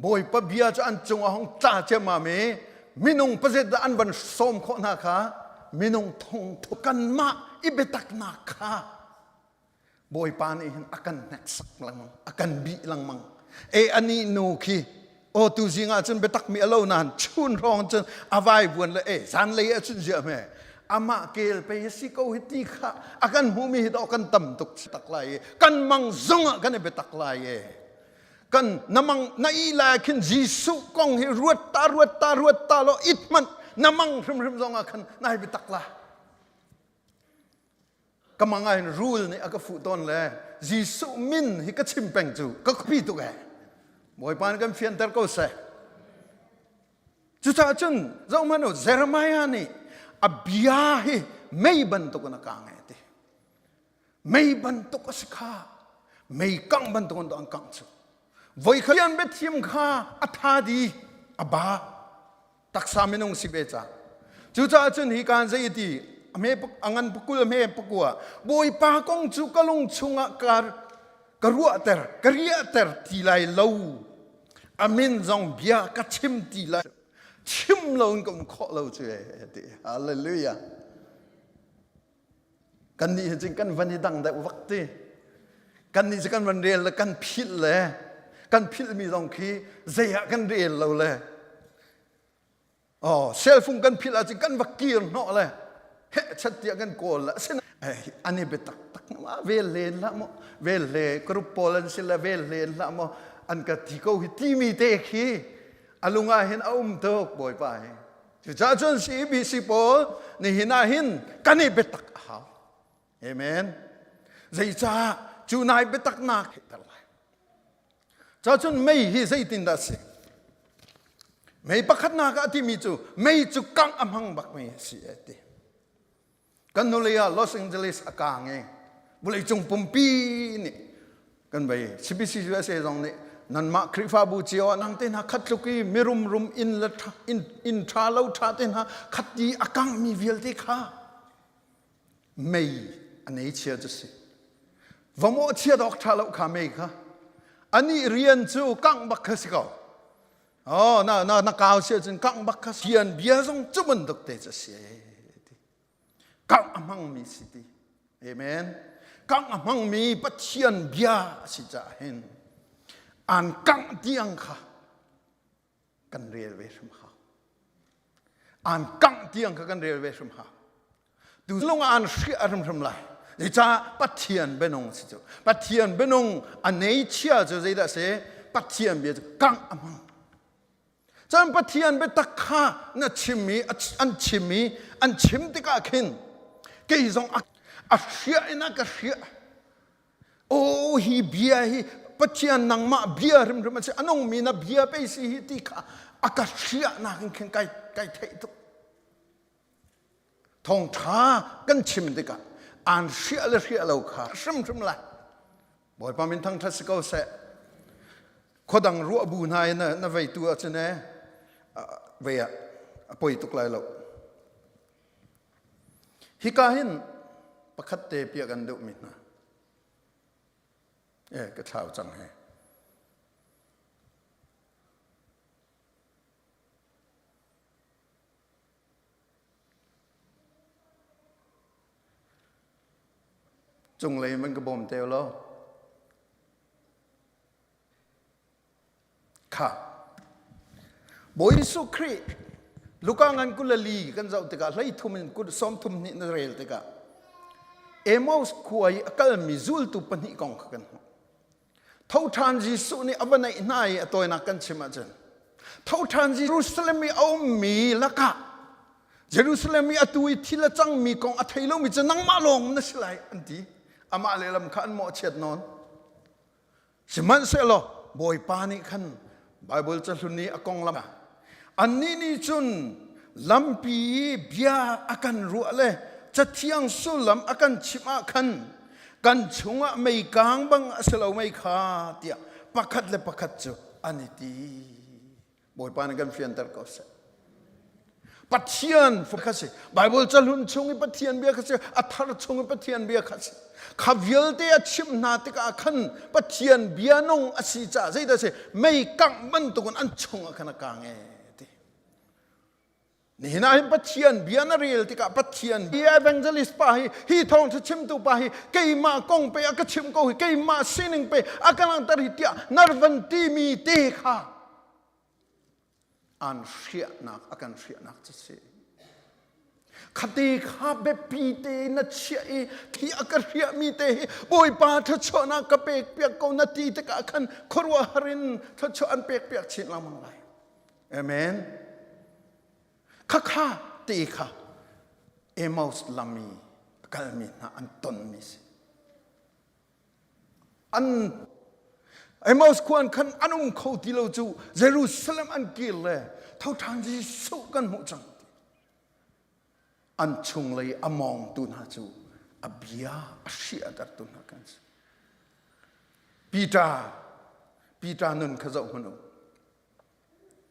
Bawipa bia cu an cungah hong tla ciammam i minung pazet dah an van sawm khawh hna kha minung thong kanmah i biataknak kha Bawipa nih hin a kan hneksak lengmang a kan bih lengmang e ani nu khi aw tu zing ah cun biatak mi a lo nain chun hrawng cun a vai vuan le e zan lei ah cun ziah hme amah kel pe si ko hi ti kha a kan hmuhmi hi dawh kan tam tuk tak lai i kan mang zong ah kan i biatak lai e kan na mang na i lai khin Jesuh kong hi ruat ta ruat ta ruat ta lo it hmanh na mang hrimhrim zong ah khan nai biatak la ka mang ah hin rul nih a ka fuh tawn le Jesuh min hi ka chim peng cu ka khuapi tuk eh Bawipa nih kan fianter ko seh cucaah cun zohhmanh u Jeremiah nih a bia hi mei bantuk in a kang e ti Mei bantuk a si kha. Mei kangh bantuk in an kangh cu. Voi khat an biathim kha a tha di a ba taksa minung si ve ca. Cucaah cun hi kaan zei ti a hme a ngan pakul a hme pakua Bawipa kong cu ka lung chungah ka ka ruahter ka riahter ti lai lo a min zong bia ka chim ti lai chim lo in ka um khawh lo cu ti hallelujah Kannih hi cun kan van i dang deuh vak ti. Kannih cu kan van rel le kan philh le kan philhmi zong khi zei ah kan rel lo le oh cell phone kan philh ahcun kan va kir hnawh le heh chat tiah kan kawl le asin an i biatak tak ma vel len hlah maw vel hle group pawl an si le vel len hlah maw an ka ti ko hi timi te khi a lung ah hin a um tuk bawipa hi Cucaah cun CBC pawl nihin ah hin kan i biatak a hau. Amen. Zeicah cu nai biataknak theihter lai. Cacun mei hi zeitindah a si? Mei pakhatnak ah a timi cu mei cu kangh a hmang bakmi a si a ti. Kan hnulei ah Los Angeles a kaang i vawleicung pumpi nih kan vei CBC USA zong nih nanmah Khrihfabu cio ah nang te hna khat tluk i mirum rum inn le inn, inn ṭha lo ṭha te hna khat i a kangmi vialte kha mei a nei chia cu si va mawh chia dawk ṭha lo kha mei kha anih rian cu kangh bak kha si ko Oh, na na na kau sia cun kangh bak kha sian bia zong cu bantuk te cu si. Kangh a hmangmi si ti. Amen. Kangh a hmangmi Pathian bia a si caah hin an kangh tiang kha kan rel ve hrim hau. An kangh tiang kha kan rel ve hrim hau. Tu lung ah an hriah hrimhrim lai. Zeicah Pathian bianung si cu. Pathian bianung a nei chia cu zeidah si? Pathian bia cu kangh a hmang. Cun Pathian biatak kha na chim i an chim i an chim tikah khin kei zong a hriah in a ka hriah. Aw hi bia hi Pathian nangmah bia hrimhrim a si a nungmi na bia pei si hi ti kha a ka hriahnak in khin kai kai theih tuk. Thawngṭha kan chim tikah aan hriah le hriah lo kha hrimhrim lai. Bawipa min thangṭhat si ko seh. Khuadang ruah bu hna in na vei tu ahcun e vei ah a poi tuk lai lo. Hika hin pakhat te piah kan duhmi hna. E ka thlau cang he. Cunglei man ka bawm te law. Kha. Bawi Jesuh Khrih Luka ngan 24 kan zoh tikah hlei thum in kul sawm thum hnih na rel tikah Amos khua i a kalmi zultu pahnih kong kha kan hmuh. Tho ṭhan Jesuh nih a va naih hna i a tawinak kan chim ahcun tho ṭhan Jerusalem i a ummi lakah Jerusalem i atu i thil a cangmi kong a thei lomi cu nangmah lawng na si lai an ti. Amah lehlam kha an mawhchiat nawn. Sihmanhsehlaw Bawipa nih khan Baibal cahlun i a konglam annih nih cun lampi i bia a kan ruah le cathiang sullam a kan chimh ah khan kan chungah mei kaang bang a si lo mei kha tiah pakhat le pakhat cu an i ti. Bawipa nih kan fianter ko seh. Pathian kha si. Bible cahlun chung i Pathian bia kha si. A thar chung i Pathian bia kha si. Kha vialte a chimh hna tikah khan Pathian bia nung a si caah zeidah si mei kangh bantukin an chungah khan a kang e ti. Nihin ah hin Pathian bia na rel tikah Pathian bia evangelist pa hi hi thawngtha chimtu pa hi keimah kong pe a ka chim ko hi keimah sining pe a ka langhter hi tiah narvan timi te kha an hriahnak a kan hriahnak cu si. Khate kha biapi te na chiah i khi a ka hriahmi te hi Bawipa thluachuahnak ka pek piak ko na ti tikah khan khuaruahhar in thluachuah an pek piak chin lengmang lai. Amen. Khakha te kha Emmaus lam i a kalmi hna an tonmi si. An Emmaus khua an khan an um kho ti lo cu Jerusalem an kir le tho ṭhan Jesuh kan hmuh cang ti. An chunglei a mawngtu hna cu a bia a hriahtertu hna kan si. Peter Peter nun kha zoh hmanh u.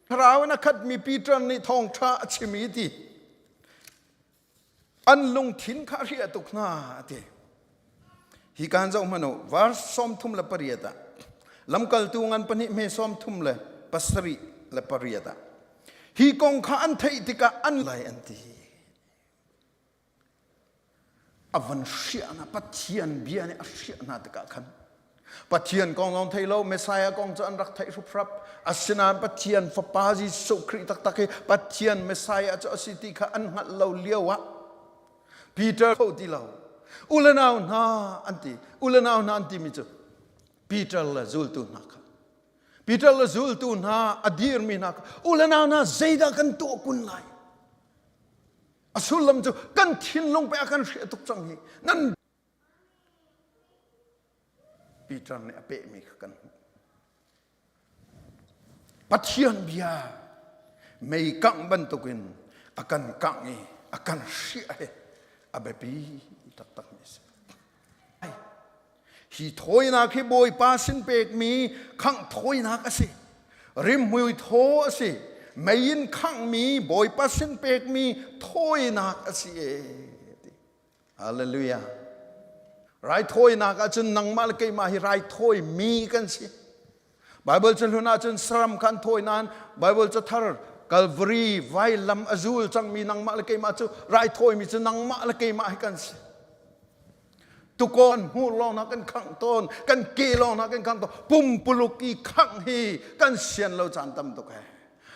Thlarau in a khatmi Peter nih thawngṭha a chim i ti an lungthin kha a hriah tuk hna a ti. Hi kan zoh hmanh u, verse 38 ah lamkaltu ngan pahnih hme 38 ah hi kong kha an theih tikah an lai an ti. A van hriah hna Pathian bia nih a hriah hna tikah khan Pathian kong zong thei lo Messiah kong cu an rak theih hruphrap asinain Pathian fapa Jesuh Khrih taktak hi Pathian Messiah cu a si ti kha an hngalh lo lio ah Peter kho ti lo u le nau hna an ti u le nau hna an timi cu Peter le zultu hna kha Peter le zultu hna a dirmi hna kha u le nau hna zeidah kan tuah kun lai A sullam cu kan thinlung pe a kan hriah tuk cang hi nan Peter nih a pehmi kha kan hmuh. Pathian bia mei kangh bantukin a kan kangh i a kan hriah hi a biapi taktakmi a si. Hi thawinak hi Bawipa sin pekmi khangh thawinak a si. Rimhmui thaw a si. Mei in khanghmi Bawipa sin pekmi thawinak a si e. Hallelujah. Raithawinak ahcun nangmah le keimah hi raithawimi kan si. Bible cahlun ahcun saram kha an thawi nain Bible cathar Calvary vailam a zul cangmi nangmah le keimah cu raithawimi cu nangmah le keimah hi kan si. Tukawn hmur lawng hna kan khangh tawn, kan ke lawng hna kan khangh tawn. Pumpuluk i khangh hi kan sian lo caan tam tuk he.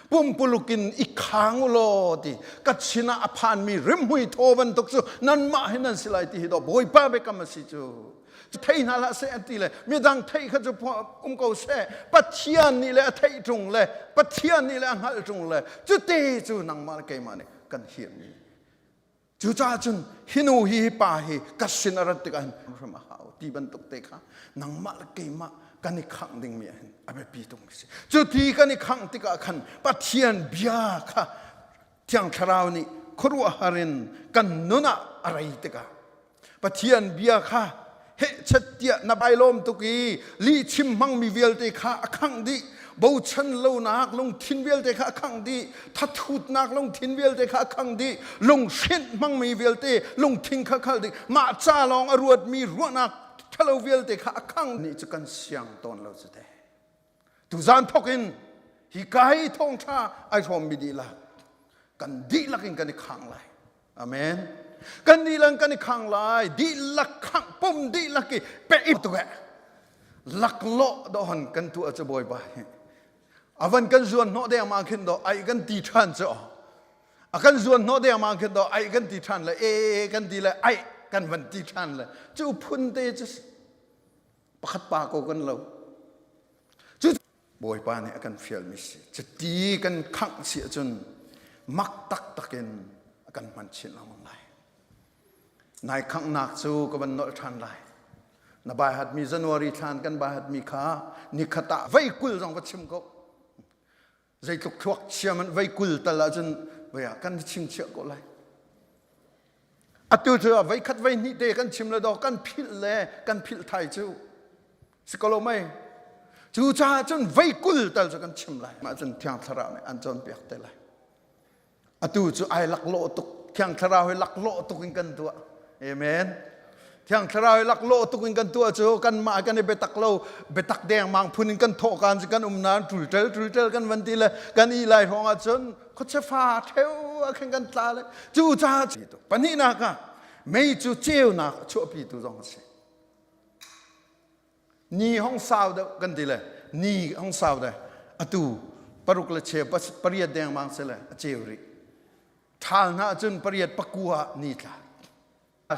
Pumpuluk in i khang u law ti ka chin ah a phanmi rimhmui thaw bantuk cu nanmah hi nan si lai ti hi dawh Bawipa biakam a si cu. Thei hna hlah seh an ti le midang theih kha cu um ko seh Pathian nih le a theih ṭung le Pathian nih le a hngalh ṭung le cute cu nangmah le keimah nih kan hirmi Cucaah cun hi nu hi hi pa hi ka sin a rat tikah hin hrim a hau ti bantuk te kha nangmah le keimah kan i khangh dingmi ah hin a biapi tuk a si. Cuti kan i khangh tikah khan Pathian bia kha Thiang Thlarau nih khuaruahhar in kan nun ah a rei tikah Pathian bia kha hehchet tiah na bai lawm tuk i lihchim hmangmi vialte kha a khangh dih bochan lonak lungthin vialte kha a khangh dih thathutnak lungthin vialte kha a khangh dih lunghrinh hmangmi vialte lungthin kha khal dih mah ca lawng a ruatmi ruahnak ṭhalo vialte kha a khang nih cu kan siang tawn lo cu te tuzan thok in hi ka hi thawngṭha ai hrawmmi dihlak kan dihlak in kan i khang lai Amen. Kan dihlak kan i khang lai. Dihlak khang pum dihlak i pe i tuk eh. Laklawh do hon kan tu a cu bawipa hi. Avan kan zuan hnawh deng ma khin do ai kan ti than cu. A kan zuan hnawh deng ma khin do ai kan ti than le e kan ti le ai kan van ti than le cu phun te cu pakhat pa ko kan lo. Cu Bawipa nih a kan fialmi si. Cuti kan khangh si ahcun mak taktak in a kan hman chin lengmang lai. Nai khanghnak cu ka van nolh ṭhan lai. Na baihatmi January thlan kan baihatmi kha nikhat ah vei 20 zong va chim ko. Zeitluk thluak chiam in vei 20 tal ahcun vei ah kan chingchiah ko lai. Atu cu vei khat vei hnih te kan chim le daw kan philh le kan philh thai cu si ko lo mei cu caah cun vei 20 tal cu kan chim lai mah cun thiang thlarau nih an cawnpiak te lai atu cu ai laklawh tuk thiang thlarau hi laklawh tuk in kan tuah amen thiang thlarau hi laklawh tuk in kan tuah cu kanmah kan i biatak lo biatak dengmang phun in kan thawh kan cu kan um nain ṭulṭel ṭulṭel kan van ti le kan i lai hrawng ah cun khuachefa ṭheu ah khin kan tla le cu caah pahnihnak ah mei cu ceunak a chuahpitu zong a si Ni hong sau deuh kan ti le ni hong sau deuh atu paruk le cheu pariat dengmang si le a ceu rih. Ṭhal hna cun pariat pakua ni tla.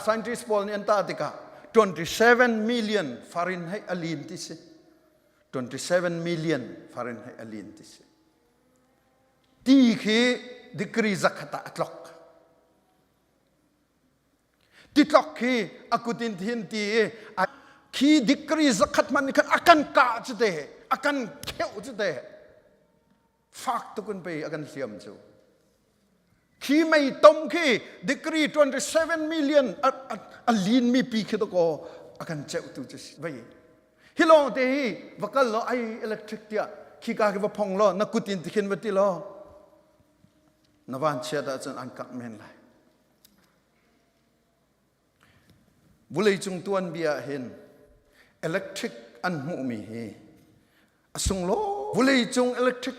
Scientist pawl nih an tah tikah 27 million Fahrenheit a lin ti si. 27 million Fahrenheit a lin ti si. Ti khi degree zakhat ah a tlok. Titlok khi a kut in thin ti i khi degree zakhat hmanh khan a kan kah cu te a kan kheuh cu te fak tuk in pei a kan hliam cu khi mei tom khi degree 27 million a lin mi pi khi to ko a kan ceuh tu cu vei hi lawng te hi va kal lo ai electric tiah khi ka khi va phong lo na kut in tikhin va ti lo na van chiat ahcun an kangh men lai Vuleicung tuanbia ah hin electric an hmuhmi hi a sunglawi. Vuleicung electric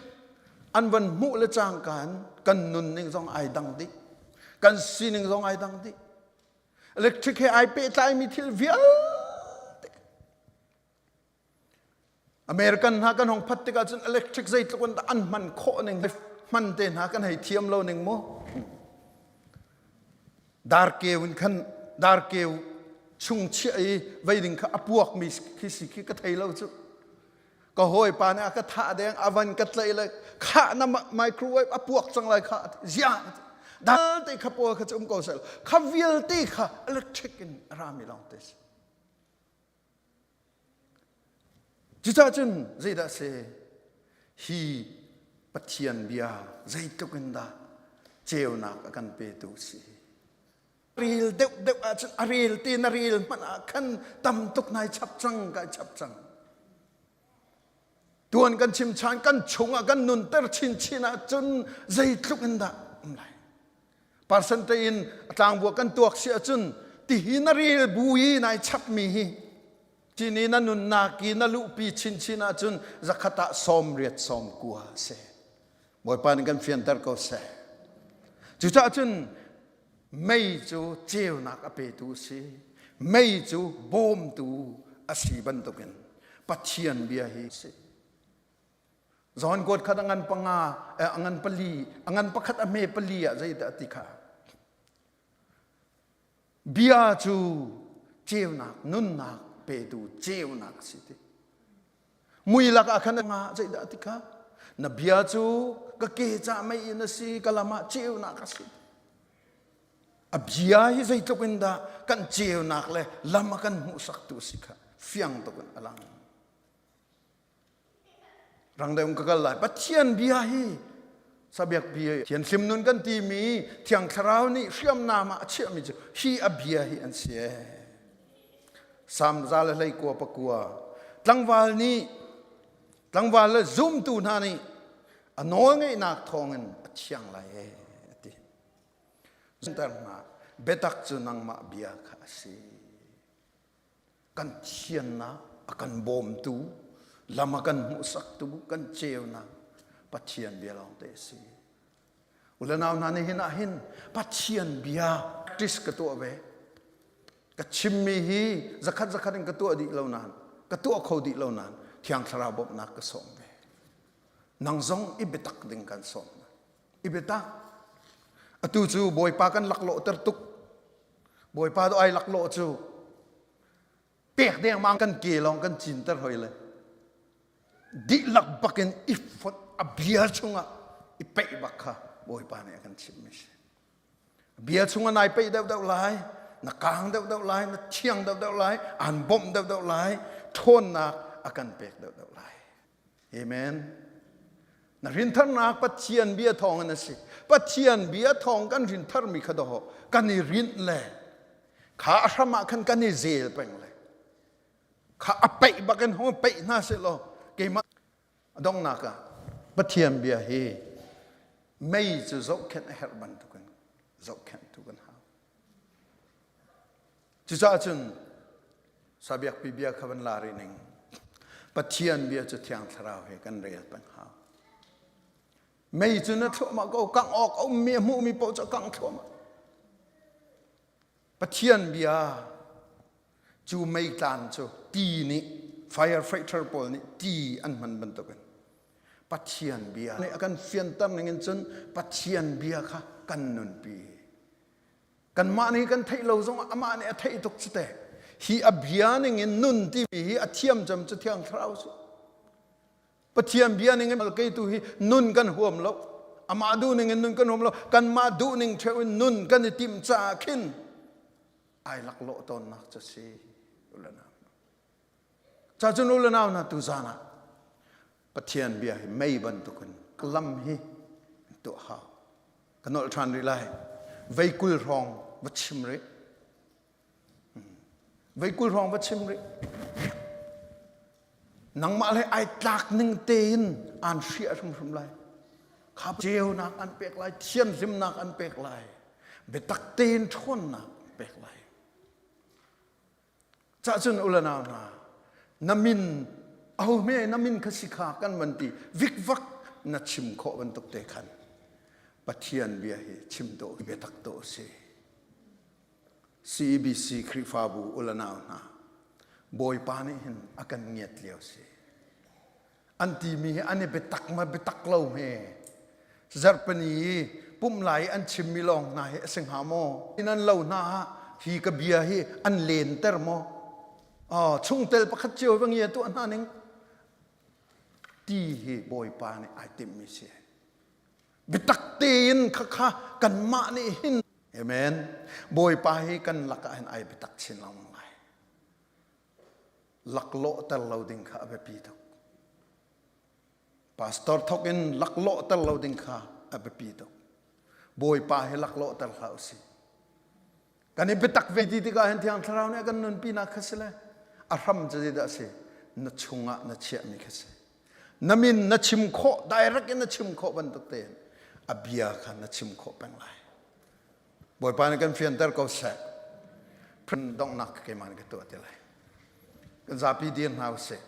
an van hmuh le cangka in kan nunning zong ai dang dih. Kan sining zong ai dang dih. Electric he ai pehtlaimi thil vialte American hna kan hong phat tikah cun electric zeitluk in dah an hman khawh ning hman te hna kan hei thiam lo ning mu darkeu in khan darkeu chung chiah i vei ding kha a puak mi khi si khi ka thei lo cu ka hawipa nih a ka thah deng a van ka tlaih le khah na microwave a puak cang lai kha zia dal te kha pawl kha cu um ko sel kha vialte kha electric in a rami lawng te si Cucaah cun zeidah a si? Hi Pathian bia zeitluk in dah ceunak a kan petu si. Rel deuh deuh ahcun a rel te na rel hmanh ah khan tam tuk nai chap cang kai chap cang. Tuan kan chim chan kan chungah kan nunter chinchin ahcun zeitluk in dah um lai. Percent in a tlangbuak kan tuak si ahcun tihi na rel bu i nai chapmi hi cini na nunnak i na luhpi chinchin ahcun zakhat ah 89 90 a si. Bawipa nih kan fianter ko seh. Cucaah cun mei cu ceunak a petu a si. Mei cu bawmtu a si bantukin Pathian bia hi si. John kuat khat a ngan panga, a ngan pali, a ngan pakhat a hme pali ah zeidah a ti kha? Bia cu ceunak, nunnak petu ceunak a si ti. Mui lakah khan nga zeidah ti kha? Na bia cu ka ke ca mei in a si, ka lam ah ceunak a si. A bia hi zeitluk in dah kan ceunak le lam a kan hmuhsaktu a si kha fiang tuk in a lang. Rang deuh ka kal lai. Pathian bia hi sabiak bia thianhlim nun kan timi Thiang Thlarau nih hriamnam ah a chiahmi cu hi a bia hi an si ee. Sam za le hlei kua pakua tlangval nih tlangval le zumtu hna nih a nawl ngeihnak thawngin a thiang lai ee a ti. Zumter hna biatak cu nangmah bia kha a si. Kan thiannak a kan bawmtu, lam a kan hmuhsaktu, kan ceunak Pathian bia lawngte a si. Ulenau hna nihin ah hin Pathian bia practice ka tuah ve. Ka chimmi hi zakhat zakhat in ka tuah dih lo nain, ka tuah kho dih lo nain Thiang Thlarau bawmhnak ka sawm ve. Nang zong i biatak ding kan sawm. I biatak. Atu cu Bawipa kan laklawhter tuk. Bawipa do ai laklawh cu pek dengmang kan ke lawng kan cinter hoi le dihlak bakin i fonh a bia chungah i peih bak kha Bawipa nih a kan chimhmi si. Bia chungah nai peih deuhdeuh lai, na kaang deuhdeuh lai, na thiang deuhdeuh lai, aan bawmh deuhdeuh lai, ṭhawnnak a kan pek deuhdeuh lai. Amen. Na rintharnak Pathian bia thawng in a si. Pathian bia thawng kan rintharmi kha doh kan i rinh le kha a hram ah khan kan i zel peng le kha a peih bak in hong peih hna seh law keimah a donghnak ah Pathian bia hi mei cu zohkhenh a herh bantukin zohkhenh tu kan hau. Cucaah cun sabiakpi bia kha van la rih ning. Pathian bia cu Thiang Thlarau he kan rel peng hau. Mei cu na thluahmah ko, kangh awk a ummi a hmuhmi paoh cu a kangh thluahmah. Pathian bia cu meitlan cu ti nih firefighter pawl nih ti an hman bantukin Pathian bia nih a kan fianter ning in cun Pathian bia kha kan nunpi. Kanmah nih kan theih lo zongah amah nih a theih tuk cu teh. Hi a bia ning in nun timi hi a thiam cem cu Thiang Thlarau cu. Pathian bia ning in kei tu hi nun kan huam lo. Amah duh ning in nun kan huam lo. Kanmah duh ning ṭheo in nun kan i timh caah khin ai laklawh tawnnak cu si. Ca cun u le nau hna tuzaan ah Pathian bia hi mei bantukin lam hi tuah hau. Ka nolh ṭhan rih lai. Vei 20 hrawng va chim rih. Vei 20 hrawng va chim rih. Nangmah le ai tlak ning tein aan hriah hrimhrim lai. Kha ceunak an pek lai, thianhlimnak an pek lai, biatak tein ṭhawnnak an pek lai. Cahcun u le nau hna, na min aho hme na min kha si kha kan van ti vikvak na chim khawh bantuk te khan Pathian bia hi chim dawh biatak dawh a si. CEBC Khrihfabu u le nau hna, Bawipa nih hin a kan ngiat lio si. An timi hi an i biatak ma biatak lo hme. Zarhpini i pumh lai i an chimmi lawng hna hi a si hnga maw? Nan lo hna ah hi ka bia hi an lenter maw? Oh, chungtel pakhat cio va ngia tuah hna ning ti hi Bawipa nih ai timhmi si. Biatak tein khakha kanmah nih hin Amen. Bawipa hi kan lakah hin ai biatak chin lengmang lai. Laklawhter lo ding kha a biapi tuk. Pastor thok in laklawhter lo ding kha a biapi tuk. Bawipa hi laklawhter hlah usih. Kan i biatak ve ti tikah hin Thiang Thlarau nih a kan nunpinak kha si le a hram cu zeidah a si? Na chungah na chiahmi kha si. Na min na chim khawh, direct in na chim khawh bantuk tein a bia kha na chim khawh peng lai. Bawipa nih kan fianter ko seh. Donghnak keimah nih ka tuah ti lai. Kan zapi dir hna usih.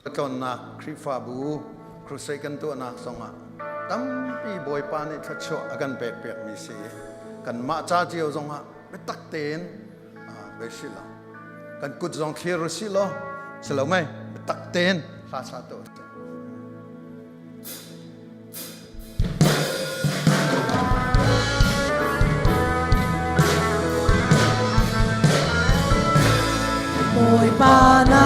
Tlawnnak Khrihfabu crusade kan tuahnak zongah tampi Bawipa nih thluachuah a kan pek piakmi si. Kanmah ca cio zongah biatak tein bei si lo. Kan kut zong thlir u sih law si lo mei biatak tein hla sa tuah u sih. Bawipa na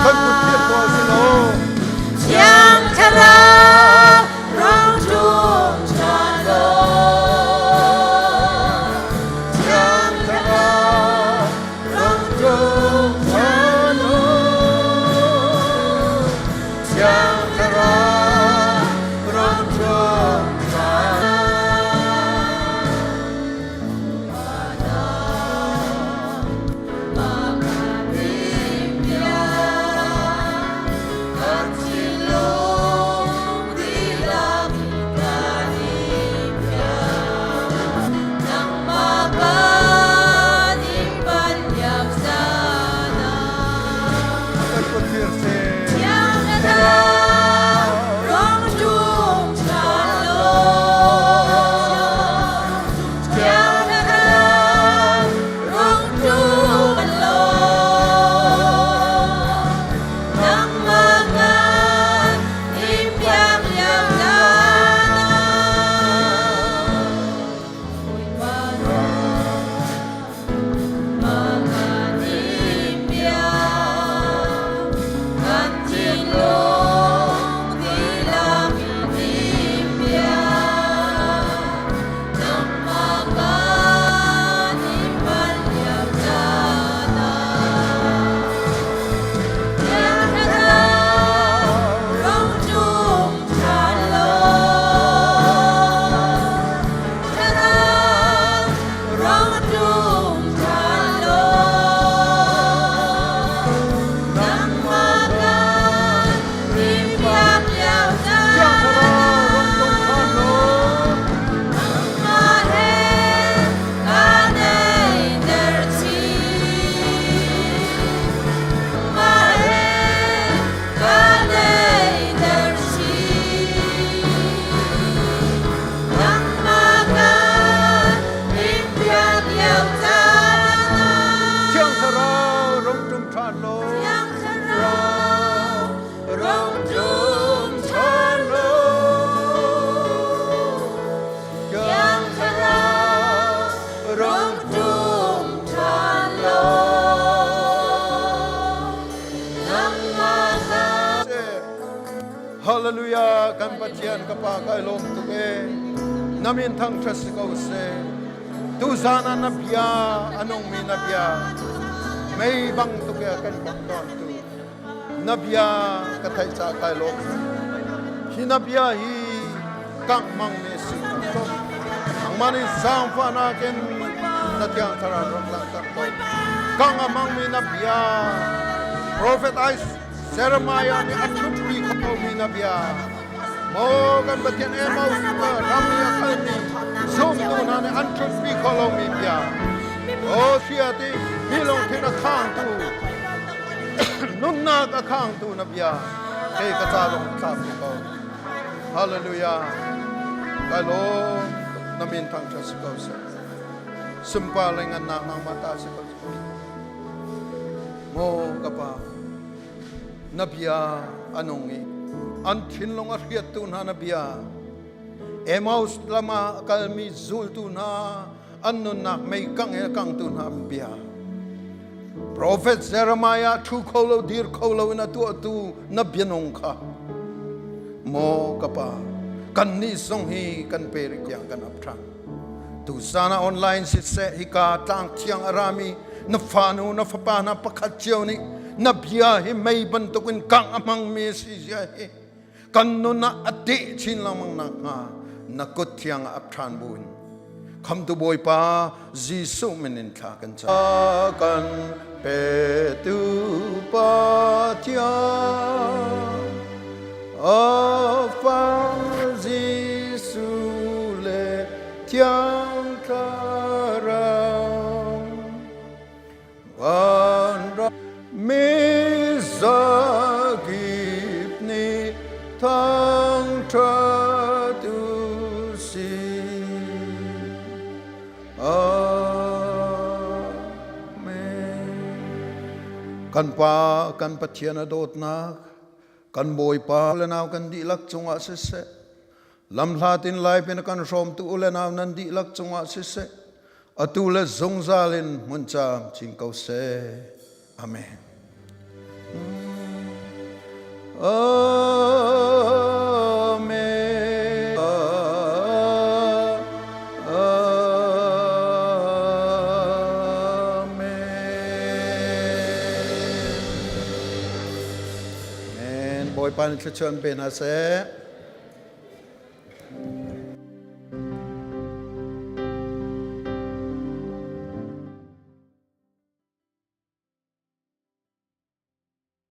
Kan kut thlir tuah si law. Thiang Thlarau rong ṭum ṭhan law. Thiang Thlarau rong ṭum ṭhan law. Thiang Thlarau rong ṭum ṭhan Kan kut thlir sih. Thiang Thlarau rong ṭum ṭhan law. Thiang Thlarau rung ṭum ṭhan law. Rung ṭum ṭhan law. Thiang Thlarau rung ṭum ṭhan law. Hallelujah kan Pathian ka pa kai lawm tuk e na min thangṭhat si ko seh tuzan ah na bia a nungmi na bia mei bang tuk e kan bang tawn tu na bia ka theih ca kai lawm hi na bia hi kangh mang mi si ko nangmah nih zaangfahnak in na thiang thlarau rak langhter ko kangh a hmangmi na bia Prophet Jeremiah nih a ṭhutpi khomi na bia maw kan Pathian Emaus ram i a kalmi zumtu hna nih an ṭhutpi kho lomi bia o sia ti mi lungthin a khangtu nunnak a khangtu na bia kei ka ca zong thlak ko Hallelujah. Kai lawm na min thangṭhat si ko seh. Sunpar le ngannak nangmah ta si ko seh. Maw ka pa, na bia a nung i an thinlung a hriattu hna na bia Emmaus lam ah a kalmi zultu hna an nunnak mei kang he kangtu hna an bia Prophet Jeremiah thu kho lo dir kho lo in a tuahtu na bianung kha maw ka pa kannih zong hi kan pe rih tiang kan ap ṭhan tu zan ah online siseh hika tlang thiang a rami na fanu na fapa hna pakhat cio nih na bia hi mei bantukin kangh a hmangmi si zia hi kan nun ah a deh chin lengmang nakhnga na kut thiang ah ap ṭhan buin. Khamtu Bawipa Jesuh min in thla kan cam. Kan petu Pathian a fa Jesuh le Thiang Thlarau Vanram mizakip nih thangṭhat u sih. Amen. Kan Pa, kan Pathian a dawtnak, kan Bawipa le nau kan dihlak cungah siseh, lamhlat in lai pin kan hrawmtu u le nau nan dihlak cungah siseh, atu le zungzal in hmun caam chin ko seh. Amen. Amen. Amen. Bawipa nih thluachuah in pe hna seh.